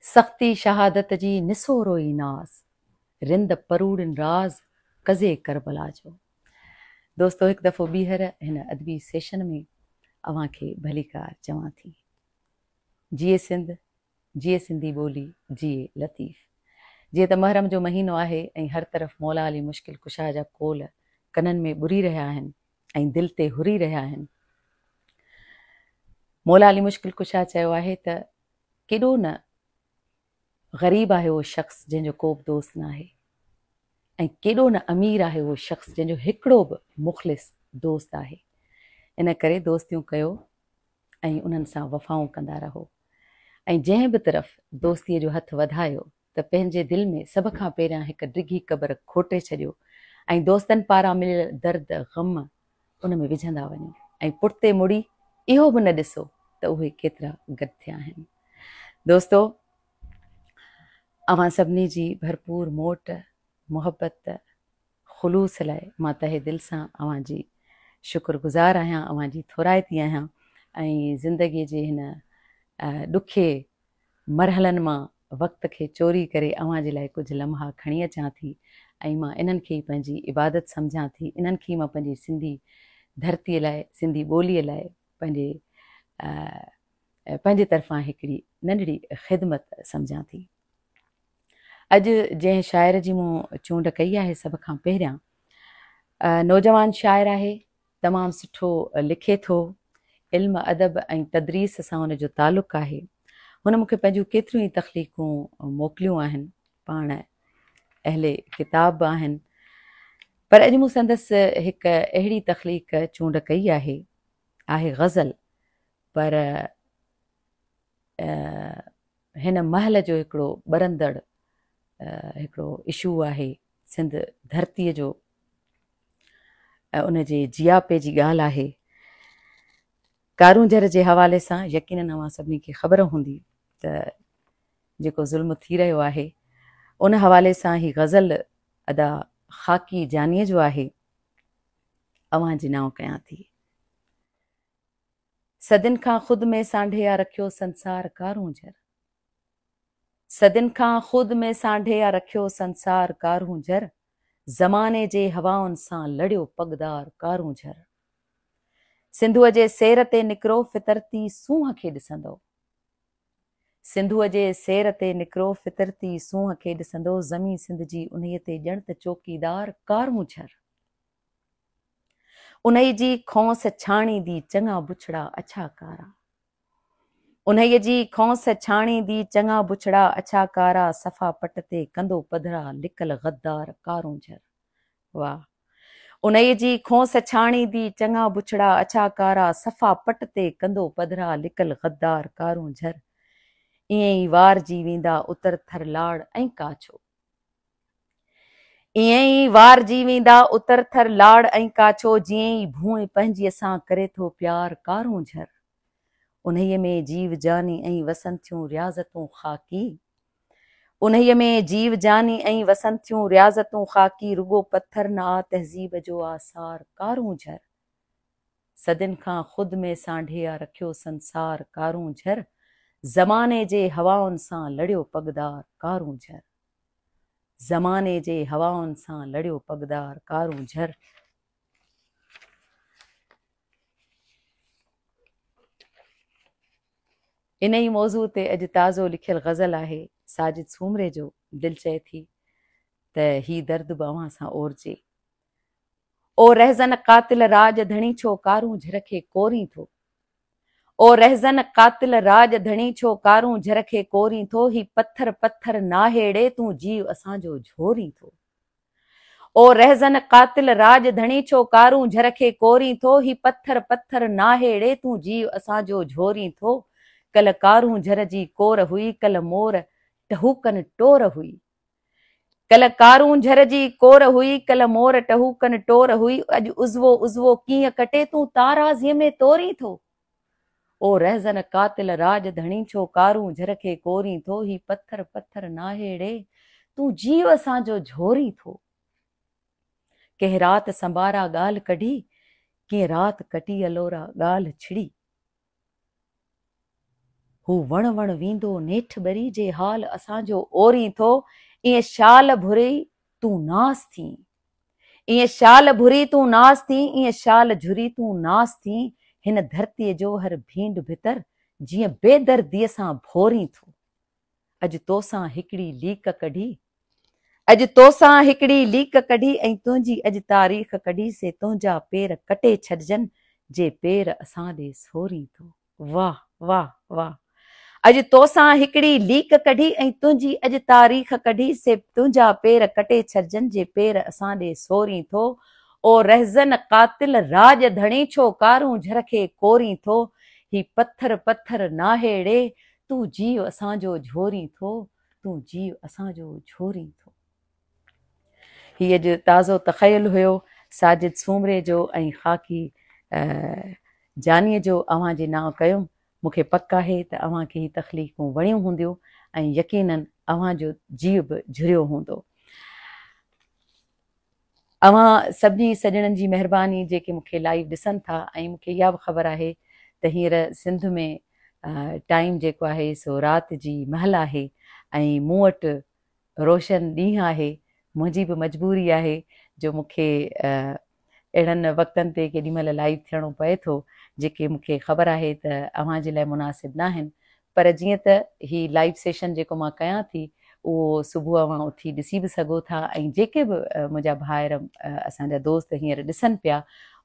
سختي شهادت جي نسورو ئي ناز، رند پروڙين راز قضيي ڪربلا جو. دوستو هڪ دفعو ٻيهر هن ادبي سيشن ۾ اوهان کي ڀليڪار چوان ٿي. جيئي سنڌ، جيئي سنڌي ٻولي، جيئي لطيف. جيئن ته محرم جو مهينو آهي ۽ هر طرف مولا علي مشڪل ڪشا جا قول ڪنن ۾ ٻري رهيا آهن ۽ دل تي هري رهيا آهن. مولا علي مشڪل ڪشا چيو آهي ته ڪيڏو نه غريب آهي اهو شخص جنهن جو ڪو به دوست ناهي ۽ ڪيڏو نه امير آهي اهو شخص جنهن جو هڪڙو به مخلص دوست آهي. ان ڪري دوستيون ڪيو ۽ انهن سان وفائون ڪندا رهو ۽ جنهن به طرف دوستيء جو هٿ وڌايو ته پنهنجي دل ۾ سڀ کان پهريان هڪ ڊگهي قبر کوٽي ڇڏيو ۽ دوستن پاران مليل درد، غم ان ۾ وجهندا وڃو ۽ پٺتي مڙي اهو به نه ڏسو ته اهي ڪيترا گڏ ٿيا آهن. دوستو! اوهان سڀني جي ڀرپور موٽ، محبت، خلوص لاء مان تهه دل سان اوهان جي شڪر گذار آهيان، اوهان جي ٿورائتي آهيان ۽ زندگي جي هن ڏکي مرحلن مان وقت کي چوري ڪري اوهان جي لاء ڪجهه لمحا کڻي اچان ٿي ۽ مان انهن کي ئي پنهنجي عبادت سمجهان ٿي، انهن کي ئي مان پنهنجي سنڌي ڌرتيء لاء، سنڌي ٻوليء لاء پنهنجي پنهنجي طرفان هڪڙي ننڍڙي خدمت سمجهان ٿي. اڄ جنهن شاعر جي مون چونڊ ڪئي آهي سڀ کان پهريان نوجوان شاعر آهي، تمام سٺو لکي ٿو، علم ادب ۽ تدريس سان هن جو تعلق آهي. هن مون کي پنهنجون ڪيتريون ئي تخليقون موڪليون آهن، پاڻ اهل ڪتاب به آهن، پر اڄ مون سندس هڪ اهڙي تخليق چونڊ ڪئي آهي، آهي غزل، پر هن مهل جو هڪڙو ٻرندڙ هڪڙو اشو آهي، سنڌ ڌرتيء جو ان جي جياپي جي ڳالهه آهي. ڪارونجهر جي حوالي سان يقينن اوهان سڀني کي خبر هوندي ته جيڪو ظلم ٿي رهيو آهي ان حوالي سان هي غزل ادا خاڪي جانيء جو آهي اوهان جي نانء ڪيان ٿي. صدين کان خود ۾ سانڍي آ رکيو سنسار ڪارونجهر. صدين کان خود ۾ سانڍي آ رکيو سنسار ڪارونجهر، زماني جي هوائن سان لڙيو پڳدار ڪارونجهر. سنڌوء جي سير تي نڪرو فطرتي سونهن کي ڏسندو. سنڌوء جي سير تي نڪرو فطرتي سونهن کي ڏسندو، زمين سنڌ جي انهيء تي ڄڻ ته چوڪيدار ڪارونجهر. انهيء جي کونس ڇاڻيندي چڱا بڇڙا اڇا ڪارا. انهيء جي کونس ڇاڻيندي چڱا بڇڙا اڇا ڪارا صفا پٽ تي ڪندو پڌرا لڪل غدار ڪارونجهر. واهه. انهيء جي کونس ڇاڻيندي چڱا بڇڙا اڇا ڪارا صفا پٽ تي ڪندو پڌرا لڪل غدار ڪارونجهر. ائين ئي وارجي ويندا اتر ٿر لاڙ ۽ ڪاڇو. ائين ئي وارجي ويندا اتر ٿر لاڙ ۽ ڪاڇو جيئن ئي ڀونء پنهنجيء سان ڪري ٿو پيار ڪارونجهر انهيء ۾ جيو جاني ۽ وسن ٿيون رياضتون خاڪي انهيء ۾ جيو جاني ۽ وسن ٿيون رياضتون خاڪي رڳو پٿر نه آ تهذيب جو آثار ڪارونجهر صدين کان خود ۾ سانڍي آ رکيو سنسار ڪارونجهر، زماني جي هوائن سان لڙيو پڳدار ڪارونجهر. زماني جي هوائن سان لڙيو پڳدار ڪارونجهر. انهي موضوع تي اڄ تازو لکيل غزل آهي ساجد سومري جو، دل چئي ٿي ته هي درد به اوهان سان اورجي. او رهزن قاتل راڄ ڌڻي ڇو ڪارونجهر کي ڪورين ٿو. او رهزن قاتل راڄ ڌڻي ڇو ڪارونجهر کي ڪورين ٿو هي پٿر پٿر ناهي ڙي تون جيء اسان جو جهورين ٿو. او رهزن قاتل راڄ ڌڻي ڇو ڪارونجهر کي ڪورين ٿو هي پٿر پٿر ناهي ڙي تون جيء اسان جو جهورين ٿو. ڪلهه ڪارونجهر جي ڪور هئي ڪلهه مور ٽهوڪن ٽور هئي. ڪلهه ڪارونجهر جي ڪور هئي، ڪلهه مور ٽهوڪن ٽور هئي، اڄ عضوو عضوو ڪيئن ڪٽي تون تارازيء ۾ تورين ٿو. او رهزن قاتل راڄ ڌڻي ڇو ڪارونجهر کي ڪورين ٿو، هي پٿر پٿر ناهي ڙي، تون جيء اسان جو جهورين ٿو. ڪنهن رات سنبارا ڳالهه ڪڍي، ڪيئن رات ڪٽي الورا ڳالهه ڇڙي. هو وڻ وڻ ويندو نيٺ ٻري جي حال اسان جو اورين ٿو، ائين شال ڀري تون ناس ٿين، ائين شال ڀري تون ناس ٿين، ائين شال جھري تون ناس ٿين، هن ڌرتيء جو هر ڀينڊ ڀتر جيئن بيدرديء سان ڀورين ٿو. اڄ توسان هڪڙي ليڪ ڪڍي، اڄ توسان هڪڙي ليڪ ڪڍي ۽ تنهنجي اڄ تاريخ ڪڍي سي تنهنجا پير ڪٽي ڇڏجن جي پير اسان ڏي سورين ٿو. واه واه واه اڄ توسان هڪڙي ليڪ ڪڍي ۽ تنهنجي اڄ تاريخ ڪڍي سي تنهنجا پير ڪٽي ڇڏجن جي پير اسان ڏي سورين ٿو او رهزن قاتل راڄ ڌڻي ڇو ڪارونجهر کي ڪورين ٿو هي پٿر پٿر ناهي ڙي تون جيء اسان جو جهورين ٿو تون جيء اسان جو جهورين ٿو. هي اڄ تازو تخيل هيو ساجد سومري جو ۽ خاڪي جانيء جو اوهان جي نانء ڪيم. مون کي پڪ آهي ته اوهان کي هي تخليقون وڻيون هونديون ۽ يقيناً اوهان جو جيء به جهريو هوندو. اوهان سڀني سڄڻن جي مهرباني جيڪي مون کي لائيو ڏسن ٿا ۽ مون کي اها به خبر آهي ته هينئر سنڌ ۾ ٽائيم جيڪو آهي سو رات جي مهل آهي ۽ مون وٽ روشن ڏينهن آهي، منهنجي به مجبوري آهي جو مون کي اهڙن وقتن تي ڪيڏي مهل لائيو ٿيڻو پئي ٿو، جيڪي مون کي خبر آهي ته اوهان جي لاء مناسب ناهن، پر جيئن ته هي لائيو سيشن جيڪو مان ڪيان ٿي اهو صبح اوهان اٿي ڏسي به سگهو ٿا ۽ جيڪي به منهنجا ڀائر اسان جا دوست هينئر ڏسن پيا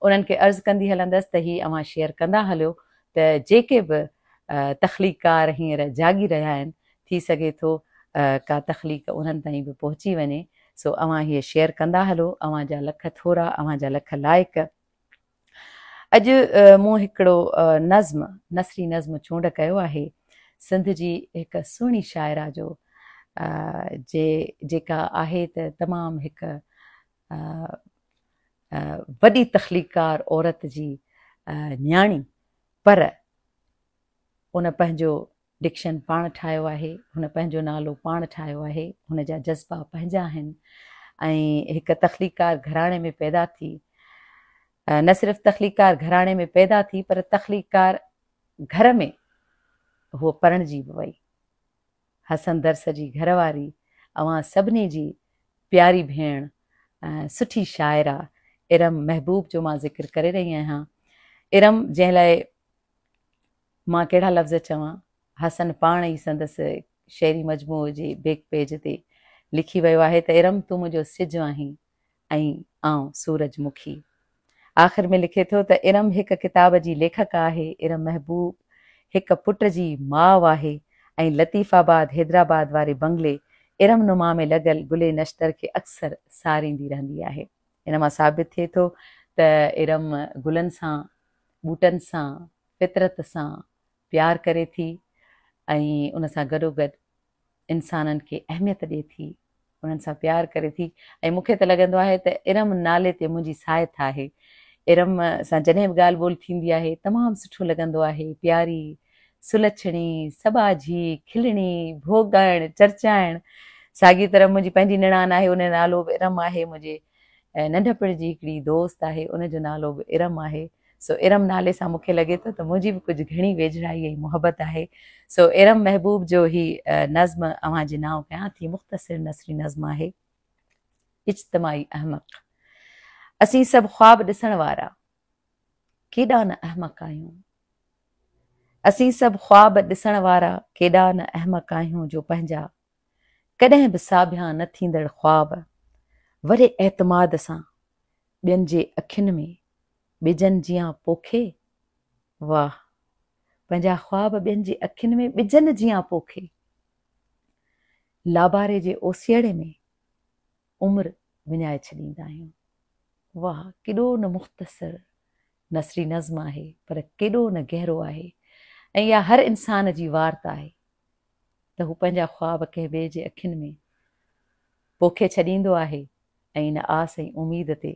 انهن کي عرض ڪندي هلندس ته هي اوهان شيئر ڪندا هليو ته جيڪي به تخليقڪار هينئر جاڳي رهيا آهن ٿي سگهي ٿو ڪا تخليق انهن تائين به پهچي وڃي سو اوهان هيء شيئر ڪندا هلو اوهان جا لک ٿورا اوهان جا لک لائق. اڄ مون هڪڙو نظم نثري نظم چونڊ ڪيو آهي سنڌ جي هڪ سهڻي شاعره جو جي جيڪا آهي ته تمام هڪ وڏي تخليقڪار عورت جي نياڻي پر ان پنهنجو ڊڪشن پاڻ ٺاهيو آهي، هن پنهنجو نالو پاڻ ٺاهيو آهي، هن جا جذبا پنهنجا آهن ۽ هڪ تخليقڪار گهراڻي ۾ پيدا ٿي، نه صرف تخليقڪار گهراڻي ۾ پيدا ٿي پر تخليقڪار گهر ۾ هوء پرڻجي به وئي. حسن درس جي گهر واري، اوهان سڀني جي پياري ڀيڻ، سٺي شاعره ارم محبوب جو مان ذڪر ڪري رهي آهيان. ارم جنهن لاء مان ڪهڙا لفظ چوان، حسن پاڻ ئي سندس شعري مجموعي جي بيڪ پيج تي لکي ويو آهي ته ارم تون منهنجو سج آهين ۽ آئون سورج مکي. آخر ۾ لکي ٿو ته ارم هڪ ڪتاب جي ليکڪا آهي، ارم محبوب هڪ پٽ جي ماء آهي ۽ لطيف آباد حيدرآباد واري بنگلي ارم نما ۾ لڳل گل نشتر کي اڪثر ساريندي رهندي آهي. ان مان ثابت ٿئي ٿو ته ارم گلن سان، ٻوٽن سان، فطرت سان پيار ڪري ٿي ۽ ان سان گڏوگڏ انسانن کي اهميت ڏئي ٿي، انهن سان پيار ڪري ٿي ۽ مون کي ته لڳندو آهي ته ارم نالي تي منهنجي ساهت آهي. ارم سان جڏهن به ڳالهه ٻولهه ٿيندي آهي تمام سٺو لڳندو آهي، پياري، سلڇڻي، سٻاجهي، کلڻي، ڀوڳائڻ، چرچائڻ. ساڳي طرح منهنجي پنهنجي نڻان آهي ان جو نالو به ارم آهي، منهنجي ننڍپڻ جي هڪڙي دوست آهي ان جو نالو به ارم آهي. سو ارم نالي سان مون کي لڳي ٿو ته منهنجي به ڪجهه گهڻي ويجهڙائي ۽ محبت آهي. سو ارم محبوب جو هي نظم اوهان جي نانء ڪيان ٿي. مختصر نثري نظم آهي. اجتماعي احمق. اسين سڀ خواب ڏسڻ وارا ڪيڏا نه احمق آهيون. اسين سڀ خواب ڏسڻ وارا ڪيڏا نه احمق آهيون جو پنهنجا ڪڏهن به ساڀيان نه ٿيندڙ خواب وڏي اعتماد سان ٻين جي اکين ۾ ٻجن جيان پوکي، واهه! پنهنجا خواب ٻين جي اکين ۾ ٻجن جيان پوکي، لاباري جي اوسيئڙي ۾ عمر وڃائي ڇڏيندا آهيون. واهه! ڪيڏو نه مختصر نثري نظم آهي، پر ڪيڏو نه گهرو آهي ۽ اها هر انسان جي وارتا آهي ته هو پنهنجا خواب ڪنهن ٻئي جي اکين ۾ پوکي ڇڏيندو آهي ۽ ان آس ۽ اميد تي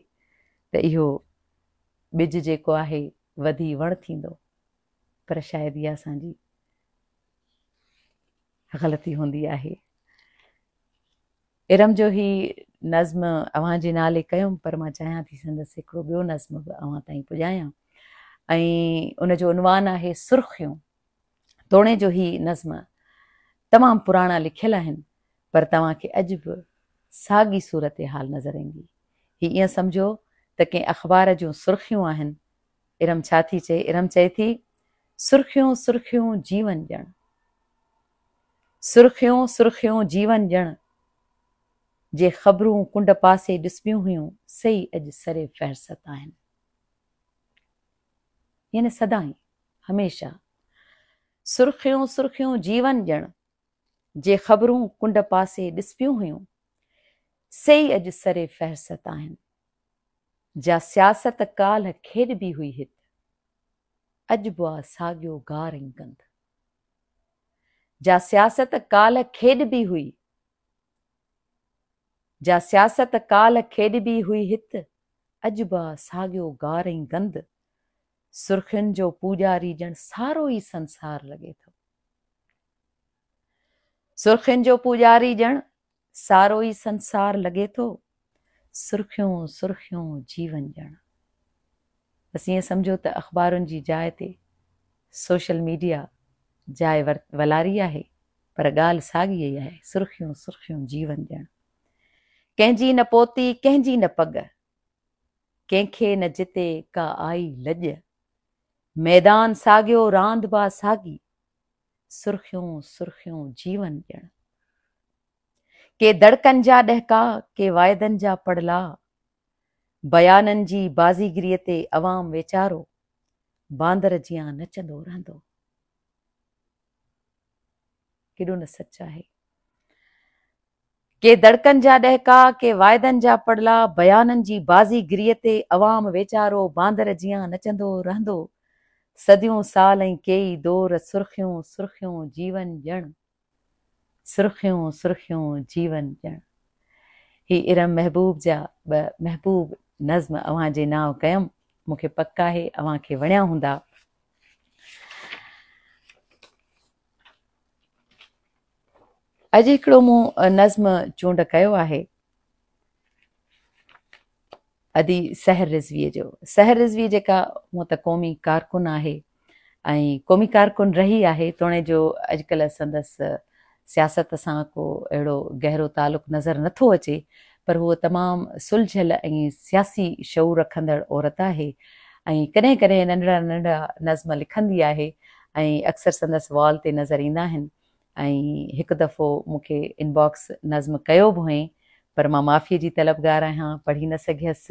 ته اهو ٻج جيڪو آهي وڌي وڻ ٿيندو پر شايد اها اسان جي غلطي هوندي آهي. ارم جو هي نظم اوهان جي نالي ڪيم پر مان چاهيان ٿي سندس هڪڙو ٻيو نظم به اوهان تائين پڄايان ۽ ان جو عنوان آهي سرخيون. توڻي جو هي نظم تمام پراڻا لکيل آهن پر توهان کي اڄ به ساڳي صورتحال نظر ايندي. هي ائين سمجهو ته ڪنهن اخبار جون سرخيون آهن. ارم ڇا ٿي چئي؟ ارم چئي ٿي، سرخيون سرخيون جيون ڄڻ. سرخيون سرخيون جيون ڄڻ. جي خبرون ڪنڊ پاسي ڏسبيون هيون، سي ئي اڄ سر فهرست آهن. يعني سدائين، هميشه. سرخيون سرخيون جيون ڄڻ. جي خبرون ڪنڊ پاسي ڏسبيون هيون، سي ئي اڄ سر فهرست آهن. جا سياست ڪالهه کيڏبي هئي هت، اڄ به آ ساڳيو گار ۽ گند. جا سياست ڪالهه کيڏبي هئي، جا سياست ڪالهه کيڏبي هئي هت، اڄ به آ ساڳيو گار ۽ گند. سرخين جو پوڄاري ڄڻ سارو ئي سنسار لڳي ٿو. سرخين جو پوڄاري ڄڻ سارو ئي سنسار لڳي ٿو. سرخيون سرخيون جيون ڄڻ. بس ائين سمجهو ته اخبارن جي جاء تي سوشل ميڊيا جاء ولاري آهي پر ڳالهه ساڳي ئي آهي سرخيون سرخيون جيون ڄڻ. ڪنهن جي نه پوتي ڪنهن جي نه پڳ. ڪنهن کي نه جتي ڪا آئي لڄ. ميدان ساڳيو راند با ساڳي. سرخيون سرخيون جيون ڄڻ. ڪي دڙڪن جا ڏهڪاء ڪي واعدن جا پڙلاء. بيانن جي بازيگريء تي عوام ويچارو باندر جيان نچندو رهندو. ڪيڏو نه سچ آهي. ڪي دڙڪن جا ڏهڪاء، ڪي واعدن جا پڙلاء، بيانن جي بازي گريء تي عوام ويچارو باندر جيان نچندو رهندو. صديون سال ۽ ڪيئي دور، سرخيون سرخيون جيون ڄڻ. سرخيون سرخيون جيون ڄڻ. هي ارم محبوب جا ٻه محبوب نظم اوهان جي نانء ڪيم، مون کي پڪ آهي اوهان کي وڻيا هوندا. اڄ هڪڙو مون نظم چونڊ ڪيو آهي ادي سحر رضويء جو. سحر رضوي جيڪا هونء ته قومي ڪارڪن آهي ۽ قومي ڪارڪن رهي آهي توڻي جو اڄڪلهه سندس سياست سان ڪو اهڙو گهرو تعلق نظر نٿو اچي پر هوء تمام سلجهيل ۽ سياسي شعور رکندڙ عورت آهي ۽ ڪڏهن ڪڏهن ننڍڙا ننڍڙا نظم لکندي آهي ۽ اڪثر سندس وال تي نظر ايندا آهن ۽ هڪ دفعو مون کي انباڪس نظم ڪيو به هئين پر مان معافيء جي طلبگار آهيان پڙهي نه سگهيس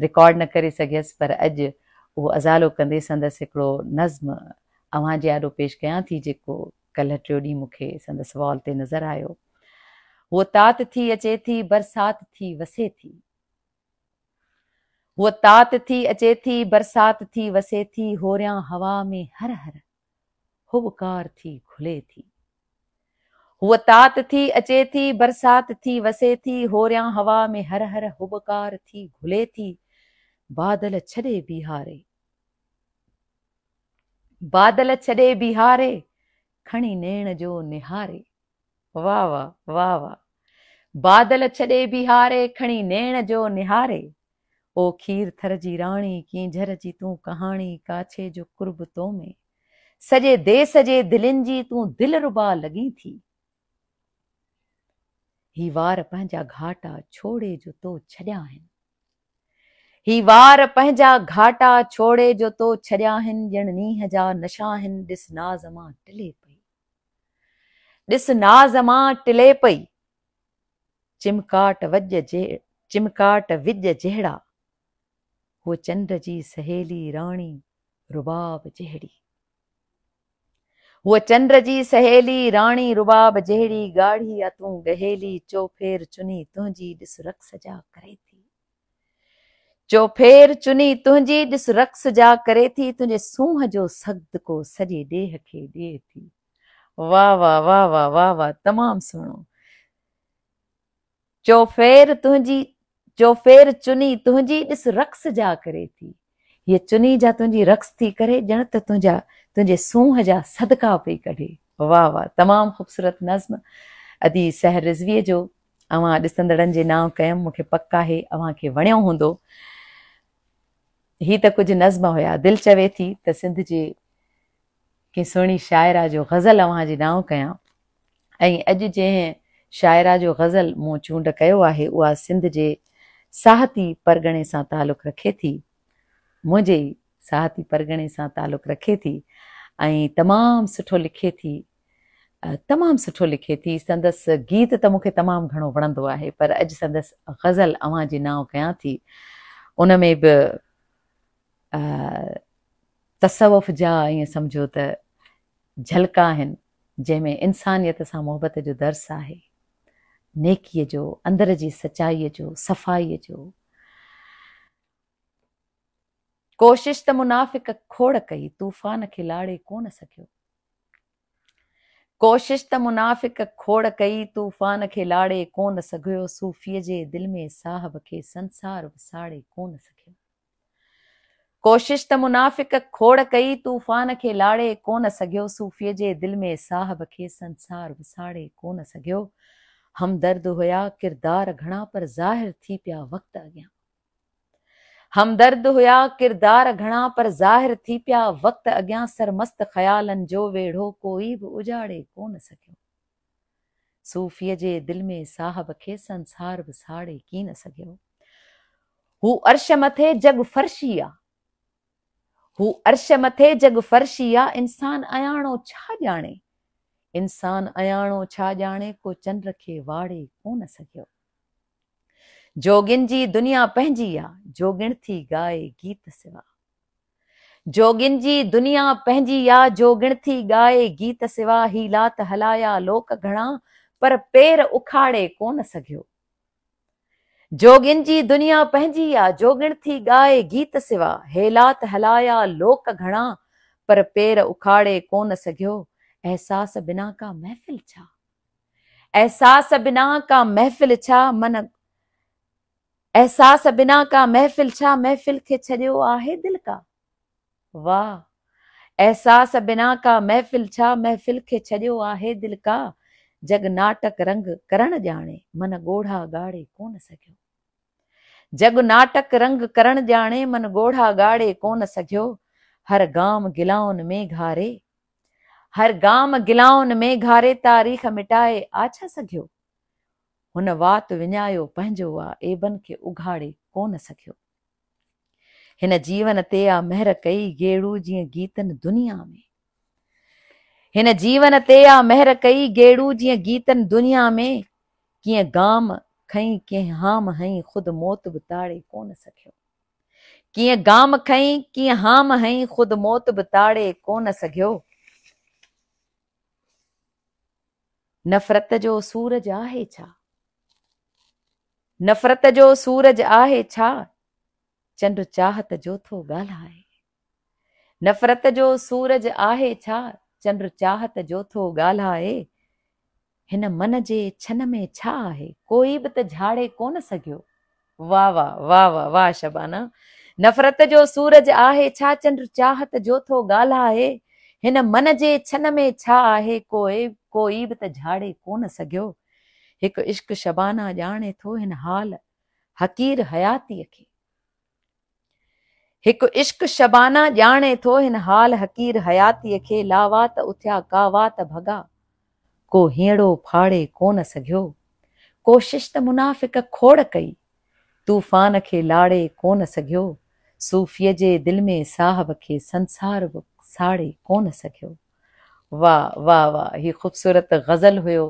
رڪارڊ نه ڪري سگهيس پر اڄ اهو ازالو ڪندي سندس هڪڙو نظم اوهان جي آڏو پيش ڪيان ٿي جيڪو ڪلهه ٽيو ڏينهن مون کي سندس وال تي نظر آيو. هوء تات ٿي اچي ٿي برسات ٿي وسي ٿي. هوء تات ٿي اچي ٿي برسات ٿي وسي ٿي هوريان هوا ۾ هر هر هٻڪار ٿي گهلي ٿي. هوء تات ٿي اچي ٿي، برسات ٿي وسي ٿي، هوريان هوا ۾ هر هر هٻڪار ٿي گهلي ٿي، بادل ڇڏي بيهاري، بادل ڇڏي بيهاري، کڻي نيڻ جو نهاري. واه واه واه واه. بادل ڇڏي بيهاري، کڻي نيڻ جو نهاري. او کير ٿر جي راڻي، ڪينجهر جي تون ڪهاڻي، ڪاڇي جو قرب تو ۾، سڄي ديس جي دلين جي تون دلربا لڳين ٿي. هي وار پنهنجا گهاٽا ڇوڙي جو تو ڇڏيا آهن. هي وار پنهنجا گهاٽا ڇوڙي جو تو ڇڏيا آهن، ڄڻ نينهن جا نشا آهن، ڏس ناز مان ٽلي پئي. ڏس ناز مان ٽلي پئي. چمڪاٽ وڄ چمڪاٽ وڄ جهڙا، هوء چنڊ جي سهيلي راڻي رباب جهڙي. هوء چنڊ جي سهيلي راڻي رباب جهڙي، ڳاڙهي آ تون ڳهيلي، چوڦير چني تنهنجي ڏس رقص جا ڪري ٿي. چوڦير چني تنهنجي ڏس رقص جا ڪري ٿي، تنهنجي سونهن جو صدقو سڄي ڏيهه کي ڏئي ٿي. واه واه واه واه واه واه تمام سهڻو. چوڦير تنهنجي چوڦير چني تنهنجي ڏس رقص جا ڪري ٿي. هيء چني جا تنهنجي رقص ٿي ڪري ڄڻ ته تنهنجا تنهنجي سونهن جا صدقا پئي ڪڍي. واه واه تمام خوبصورت نظم ادي سحر رضويء جو اوهان ڏسندڙن جي نانء ڪيم مون کي پڪ آهي اوهان کي وڻيو هوندو. هي ته ڪجهه نظم هيا دل چوي ٿي ته سنڌ جي. ڪنهن سهڻي شاعره جو غزل اوهان جي نانء ڪيان ۽ اڄ جنهن شاعره جو غزل مون چونڊ ڪيو آهي اها سنڌ جي ساهتي پرڳڻي سان تعلق رکي ٿي، منهنجي ئي ساهتي پرڳڻي سان تعلق رکي ٿي ۽ تمام سٺو لکي ٿي، تمام سٺو لکي ٿي، سندس گيت ته مون کي تمام گهڻو وڻندو آهي پر اڄ سندس غزل اوهان جي نانء ڪيان ٿي، ان ۾ به تصوف جا ائين سمجهو ته جهلڪا آهن، جنهن ۾ انسانيت سان محبت جو درس آهي، نيڪيء جو، اندر جي سچائيء جو، صفائيء جو. ڪوشش ته منافق کوڙ ڪئي، طوفان کي لاڙي ڪونه سگهيو. ڪوشش ته منافق کوڙ ڪئي، طوفان کي لاڙي ڪونه سگهيو، صوفيء جي دل ۾ صاحب کي سنسار به ساڙي ڪونه سگهيو. ڪوشش ته منافق کوڙ ڪئي، طوفان کي لاڙي ڪونه سگهيو، صوفيء جي دل ۾ صاحب کي سنسار به ساڙي ڪونه سگهيو، همدرد هيا ڪردار گهڻا پر ظاهر ٿي پيا وقت اڳيان. همدرد هيا ڪردار گهڻا پر ظاهر ٿي پيا وقت اڳيان سرمست خيالن جو ويڙهو ڪوئي به اجاڙي ڪونه سگهيو. صوفيء جي دل ۾ صاحب کي سنسار به ساڙي ڪين سگهيو. هو عرش مٿي جڳ فرشي آ. هو عرش مٿي جڳ فرشي آ، انسان اياڻو ڇا ڄاڻي. انسان اياڻو ڇا ڄاڻي، ڪو چنڊ کي واڙي ڪونه سگهيو. جوڳين جي دنيا پنهنجي آ، جوڳڻ ٿي ڳائي گيت سوا. جوڳين جي دنيا پنهنجي آ، جوڳڻ ٿي ڳائي گيت سوا، حيلات هلايا لوڪ گهڻا، پر پير اکاڙي ڪونه سگهيو. جوڳين جي دنيا پنهنجي آ، جوڳڻ ٿي ڳائي گيت سوا، حيلات هلايا لوڪ گهڻا، پر پير اکاڙي ڪونه سگهيو. احساس بنا ڪا محفل ڇا؟ احساس بنا ڪا محفل ڇا؟ من احساس بنا ڪا محفل ڇا محفل کي ڇڏيو آهي دل ڪا واھ احساس بنا ڪا محفل ڇا محفل کي ڇڏيو آهي دل ڪا جڳ ناٽڪ رنگ ڪرڻ ڄاڻي من ڳوڙها ڳاڙي ڪونه سگهيو جڳ ناٽڪ رنگ ڪرڻ ڄاڻي من ڳوڙها ڳاڙي ڪونه سگهيو هر گام گلائن ۾ گهاري هر گام گلائن ۾ گهاري تاريخ مٽائي آ ڇا سگهيو هن وات وڃايو پنهنجو آ عيبن کي اگهاڙي ڪونه سگهيو. هن جيون تي آ مهر ڪئي گيڙو جيئن گيتن دنيا ۾. هن جيون تي آ مهر ڪئي گيڙو جيئن گيتن دنيا ۾. ڪيئن گام کنئي ڪنهن هام هنئي خود موت به تاڙي ڪونه سگهيو. ڪيئن گام کنئي ڪيئن هام هنئي خود موت به تاڙي ڪونه سگهيو. نفرت جو سورج آهي ڇا؟ نفرت جو سورج آهي ڇا؟ چنڊ چاهت جو ٿو ڳالهائي. نفرت جو سورج آهي ڇا؟ چنڊ چاهت جو ٿو ڳالهائي. هن من جي ڇن ۾ ڇا آهي؟ ڪوئي به ته جهاڙي ڪونه سگهيو. واه واه واه واه واه شبانه نفرت جو سورج آهي ڇا چنڊ چاهت جو ٿو ڳالهائي هن من جي ڇن ۾ ڇا آهي ڪوئي ڪوئي به ته جهاڙي ڪونه سگهيو هڪ عشق شبانه ڄاڻي ٿو هن حال حقير حياتيء کي هڪ عشق شبانه ڄاڻي ٿو هن حال حقير حياتيء کي لاوا ته اٿيا ڪاوا ته ڀڳا ڪو هينئڙو ڦاڙي ڪونه سگهيو ڪوشش ته منافق کوڙ ڪئي طوفان کي لاڙي ڪونه سگهيو صوفيء جي دل ۾ صاحب کي سنسار به ساڙي ڪونه سگهيو واه واه واه هي خوبصورت غزل هيو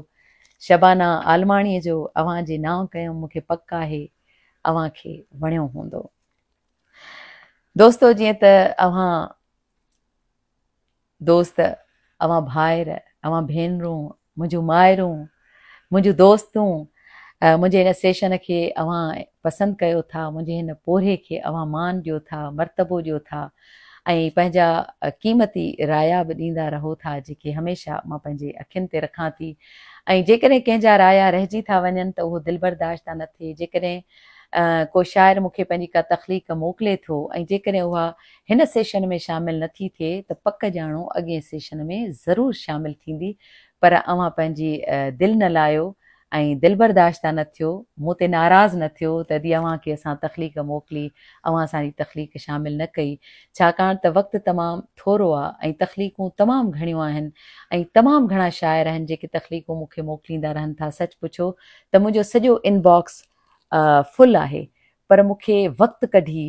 شبانه عالماڻيء جو اوهان جي نانء ڪيم مون کي پڪ آهي اوهان کي وڻيو هوندو. دوستو جيئن ته اوهان دوست، اوهان ڀائر، اوهان ڀينرون، منهنجون مائرون، منهنجون دوستون منهنجي هن سيشن کي اوهان پسند ڪيو ٿا، منهنجي هن پورهيي کي اوهان مان ڏيو ٿا، مرتبو ڏيو ٿا ۽ پنهنجا قيمتي رايا به ڏيندا رهو ٿا جيڪي هميشه مان پنهنجي اکين تي رکان ٿي ۽ جيڪڏهن ڪنهن جا رايا رهجي ٿا وڃن ته اهو دلبرداشته نه ٿئي جيڪڏهن ڪو شاعر مون کي پنهنجي ڪا تخليق موڪلي ٿو ۽ جيڪڏهن اها هن سيشن ۾ شامل نه ٿي ٿئي ته پڪ ڄاڻو اڳئين سيشن ۾ ضرور شامل ٿيندي پر اوهان پنهنجي دل نه لاهيو ۽ دلبرداشته نه ٿيو، مون تي ناراض نه ٿيو ته ادي اوهان کي اسان تخليق موڪلي، اوهان اسان جي تخليق شامل نه ڪئي، ڇاڪاڻ ته وقت تمام ٿورو آ ۽ تخليقون تمام گهڻيون آهن ۽ تمام گهڻا شاعر آهن جيڪي تخليقون مون کي موڪليندا رهن ٿا، سچ پڇو ته منهنجو سڄو انباڪس فل آهي پر مون کي وقت ڪڍي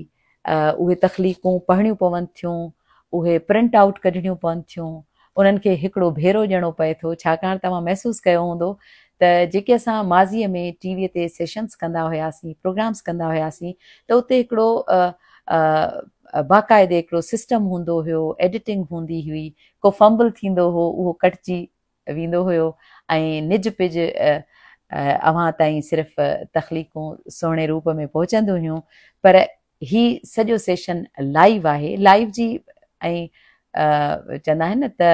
اهي تخليقون پڙهڻيون پون ٿيون، اهي پرنٽ آئوٽ ڪڍڻيون پون ٿيون، انهن کي هڪڙو ڀيرو ڏيڻو پئي ٿو، ڇاڪاڻ ته اوهان محسوس ڪيو هوندو ته جيڪي اسان ماضيء ۾ ٽي ويء تي سيشنز ڪندا هياسين، پروگرامز ڪندا هياسين ته اتي هڪڙو باقاعدي هڪڙو سسٽم هوندو هيو، ايڊيٽنگ هوندي هئي، ڪو فمبل ٿيندو هو اهو ڪٽجي ويندو هيو ۽ نج پج اوهان تائين صرف تخليقون سهڻي روپ ۾ پهچنديون هيون پر هي سڄو سيشن لائيو آهي لائيو جي ۽ چوندا آهن نه ته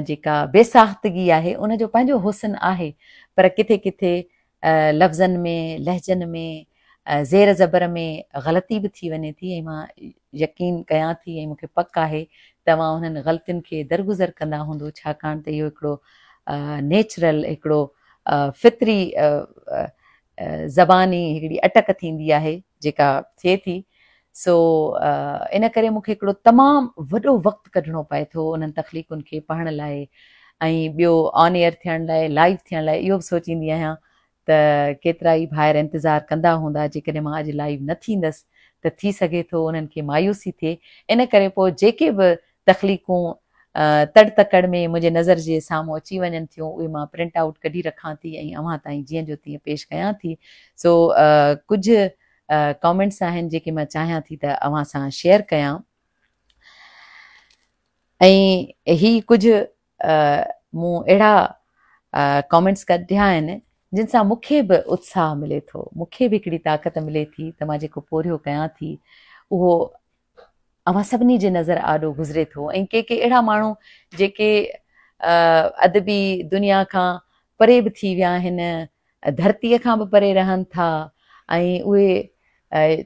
جيڪا بي ساختگي آهي ان جو پنهنجو حسن آهي پر ڪٿي ڪٿي لفظن ۾ لهجن ۾ زير زبر ۾ غلطي به ٿي وڃي ٿي ۽ مان يقين ڪيان ٿي ۽ مون کي پڪ آهي ته اوهان انهن غلطين کي درگذر ڪندا هوندو ڇاڪاڻ ته اهو هڪڙو نيچرل هڪڙو فطري زباني هڪڙي اٽڪ ٿيندي آهي جيڪا ٿئي ٿي سو ان ڪري مون کي هڪڙو تمام وڏو وقت ڪڍڻو پئي ٿو انهن تخليقن کي پڙهڻ لاء ۽ ٻيو آن ايئر ٿيڻ لاء لائيو ٿيڻ لاء اهو به سوچيندي آهيان ته ڪيترائي ڀائر انتظار ڪندا هوندا جيڪڏهن مان اڄ لائيو نه ٿيندس ته ٿي سگهي ٿو انهن کي مايوسي ٿئي ان ڪري پوء جيڪي به تخليقون تڙ تڪڙ ۾ منهنجي نظر جي سامهون اچي وڃن ٿيون اهي مان پرنٽ آئوٽ ڪڍي رکان ٿي ۽ اوهان تائين جيئن جو تيئن پيش ڪيان ٿي سو ڪجهه ڪامينٽس آهن جيڪي مان چاهيان ٿي ته اوهان سان شيئر ڪيان ۽ هي ڪجهه مون اهڙا ڪامينٽس ڪڍيا آهن جن سان مون کي به اتساهه ملي ٿو مون کي به هڪڙي طاقت ملي ٿي ته مان جيڪو پورهيو ڪيان ٿي اهو اوهان سڀني جي نظر آڏو گذري ٿو ۽ ڪي ڪي اهڙا ماڻهو جيڪي ادبي دنيا کان پري به ٿي ويا آهن ڌرتيء کان به پري رهن ٿا ۽ اهي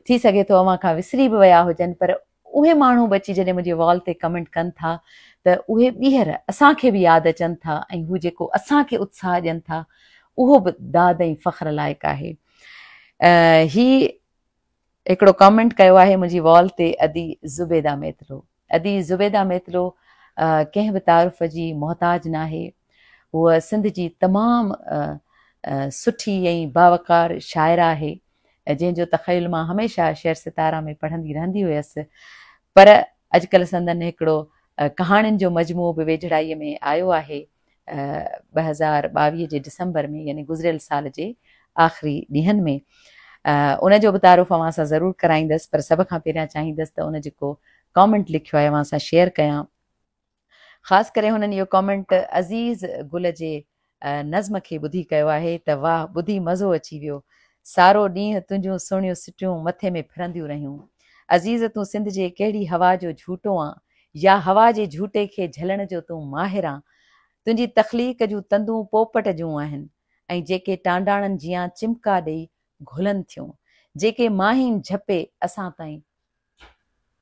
ٿي سگهي ٿو اوهان کان وسري به ويا هجن پر اهي ماڻهو به اچي جڏهن منهنجي وال تي ڪمينٽ ڪن ٿا ته اهي ٻيهر اسان کي به ياد اچن ٿا ۽ هو جيڪو اسان کي اتساهه ڏين ٿا اهو به داد ۽ فخر لائق آهي. هي هڪڙو ڪمينٽ ڪيو آهي منهنجي وال تي ادي زبيده ميتلو. ادي زبيده ميتلو ڪنهن به تعارف جي محتاج ناهي. هوء سنڌ جي تمام سٺي ۽ باوقار شاعره آهي، جنهن جو تخيل مان هميشه شعر ستاره ۾ پڙهندي رهندي هيس، پر اڄڪلهه سندن هڪڙو ڪهاڻين جو مجموعو به ويجهڙائيء ۾ آيو آهي، 2022 جي ڊسمبر ۾ يعني گذريل سال جي آخري ڏينهن ۾. ان جو به تعارف اوهان سان ضرور ڪرائيندس، پر سڀ کان پهريان چاهيندس ته ان جيڪو ڪامينٽ لکيو آهي اوهان سان شيئر ڪيان. خاص ڪري هنن اهو ڪامينٽ عزيز گل جي نظم کي ٻڌي ڪيو آهي ته واهه ٻڌي مزو اچي ويو. سارو ڏينهن تنهنجون سهڻيون سٽيون مٿي ۾ ڦرنديون رهيون. عزيز تون سنڌ جي ڪهڙي هوا جو جهوٽو آن يا هوا جي جهوٽي کي جهلڻ جو تون ماهر آن. تنهنجي تخليق جون تندون پوپٽ جون آهن ۽ جيڪي ٽانڊاڻن جيان چمڪا ڏئي گهلن ٿيون. جيڪي ماهين جهپي اسان تائين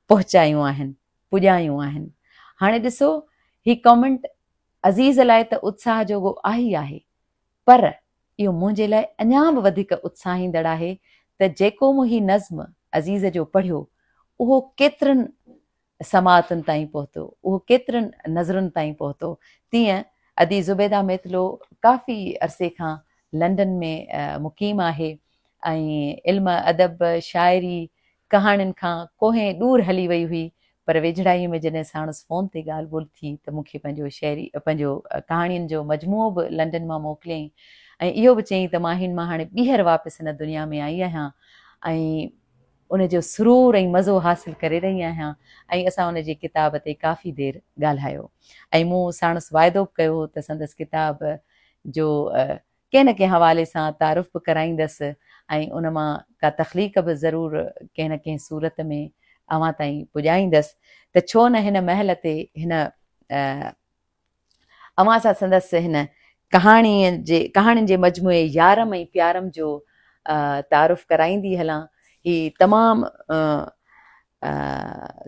پهچايون آهن، پڄايون آهن. هاڻي ڏسو هي ڪامينٽ عزيز لاء ته اتساهه جوڳو آهي ئي آهي پر اهو منهنجي لاء اڃا به وڌيڪ اتساهيندڙ آهي ته جيڪو مون هي نظم عزيز جو پڙهيو اهو ڪيترن سماعتن تائين پهتو، اهو ڪيترن نظرن تائين پهتو. تيئن ادي زبيده ميتلو ڪافي عرصي کان لنڊن ۾ مقيم آهي ۽ علم ادب، شاعري، ڪهاڻين کان ڪوهين ڏور هلي وئي هئي پر ويجهڙائيء ۾ جڏهن ساڻس فون تي ڳالهه ٻولهه ٿي ته مون کي پنهنجو شعري پنهنجو ڪهاڻين جو مجموعو به لنڊن مان موڪليائين ۽ اهو به چيائين ته ماهين مان هاڻي ٻيهر واپس هن دنيا ۾ آئي آهيان ۽ ان جو سرور ۽ مزو حاصل ڪري رهي آهيان ۽ اسان ان جي ڪتاب تي ڪافي دير ڳالهايو ۽ مون ساڻس واعدو به ڪيو هو ته سندس ڪتاب جو ڪنهن نه ڪنهن حوالي سان تعارف به ڪرائيندس ۽ ان مان ڪا تخليق به ضرور ڪنهن نه ڪنهن صورت ۾ اوهان تائين پڄائيندس ته ڇو نه هن مهل تي هن اوهان سان سندس هن ڪهاڻي جي ڪهاڻين جي مجموعي يارم ۽ پيارم جو تعارف ڪرائيندي هلان. هي تمام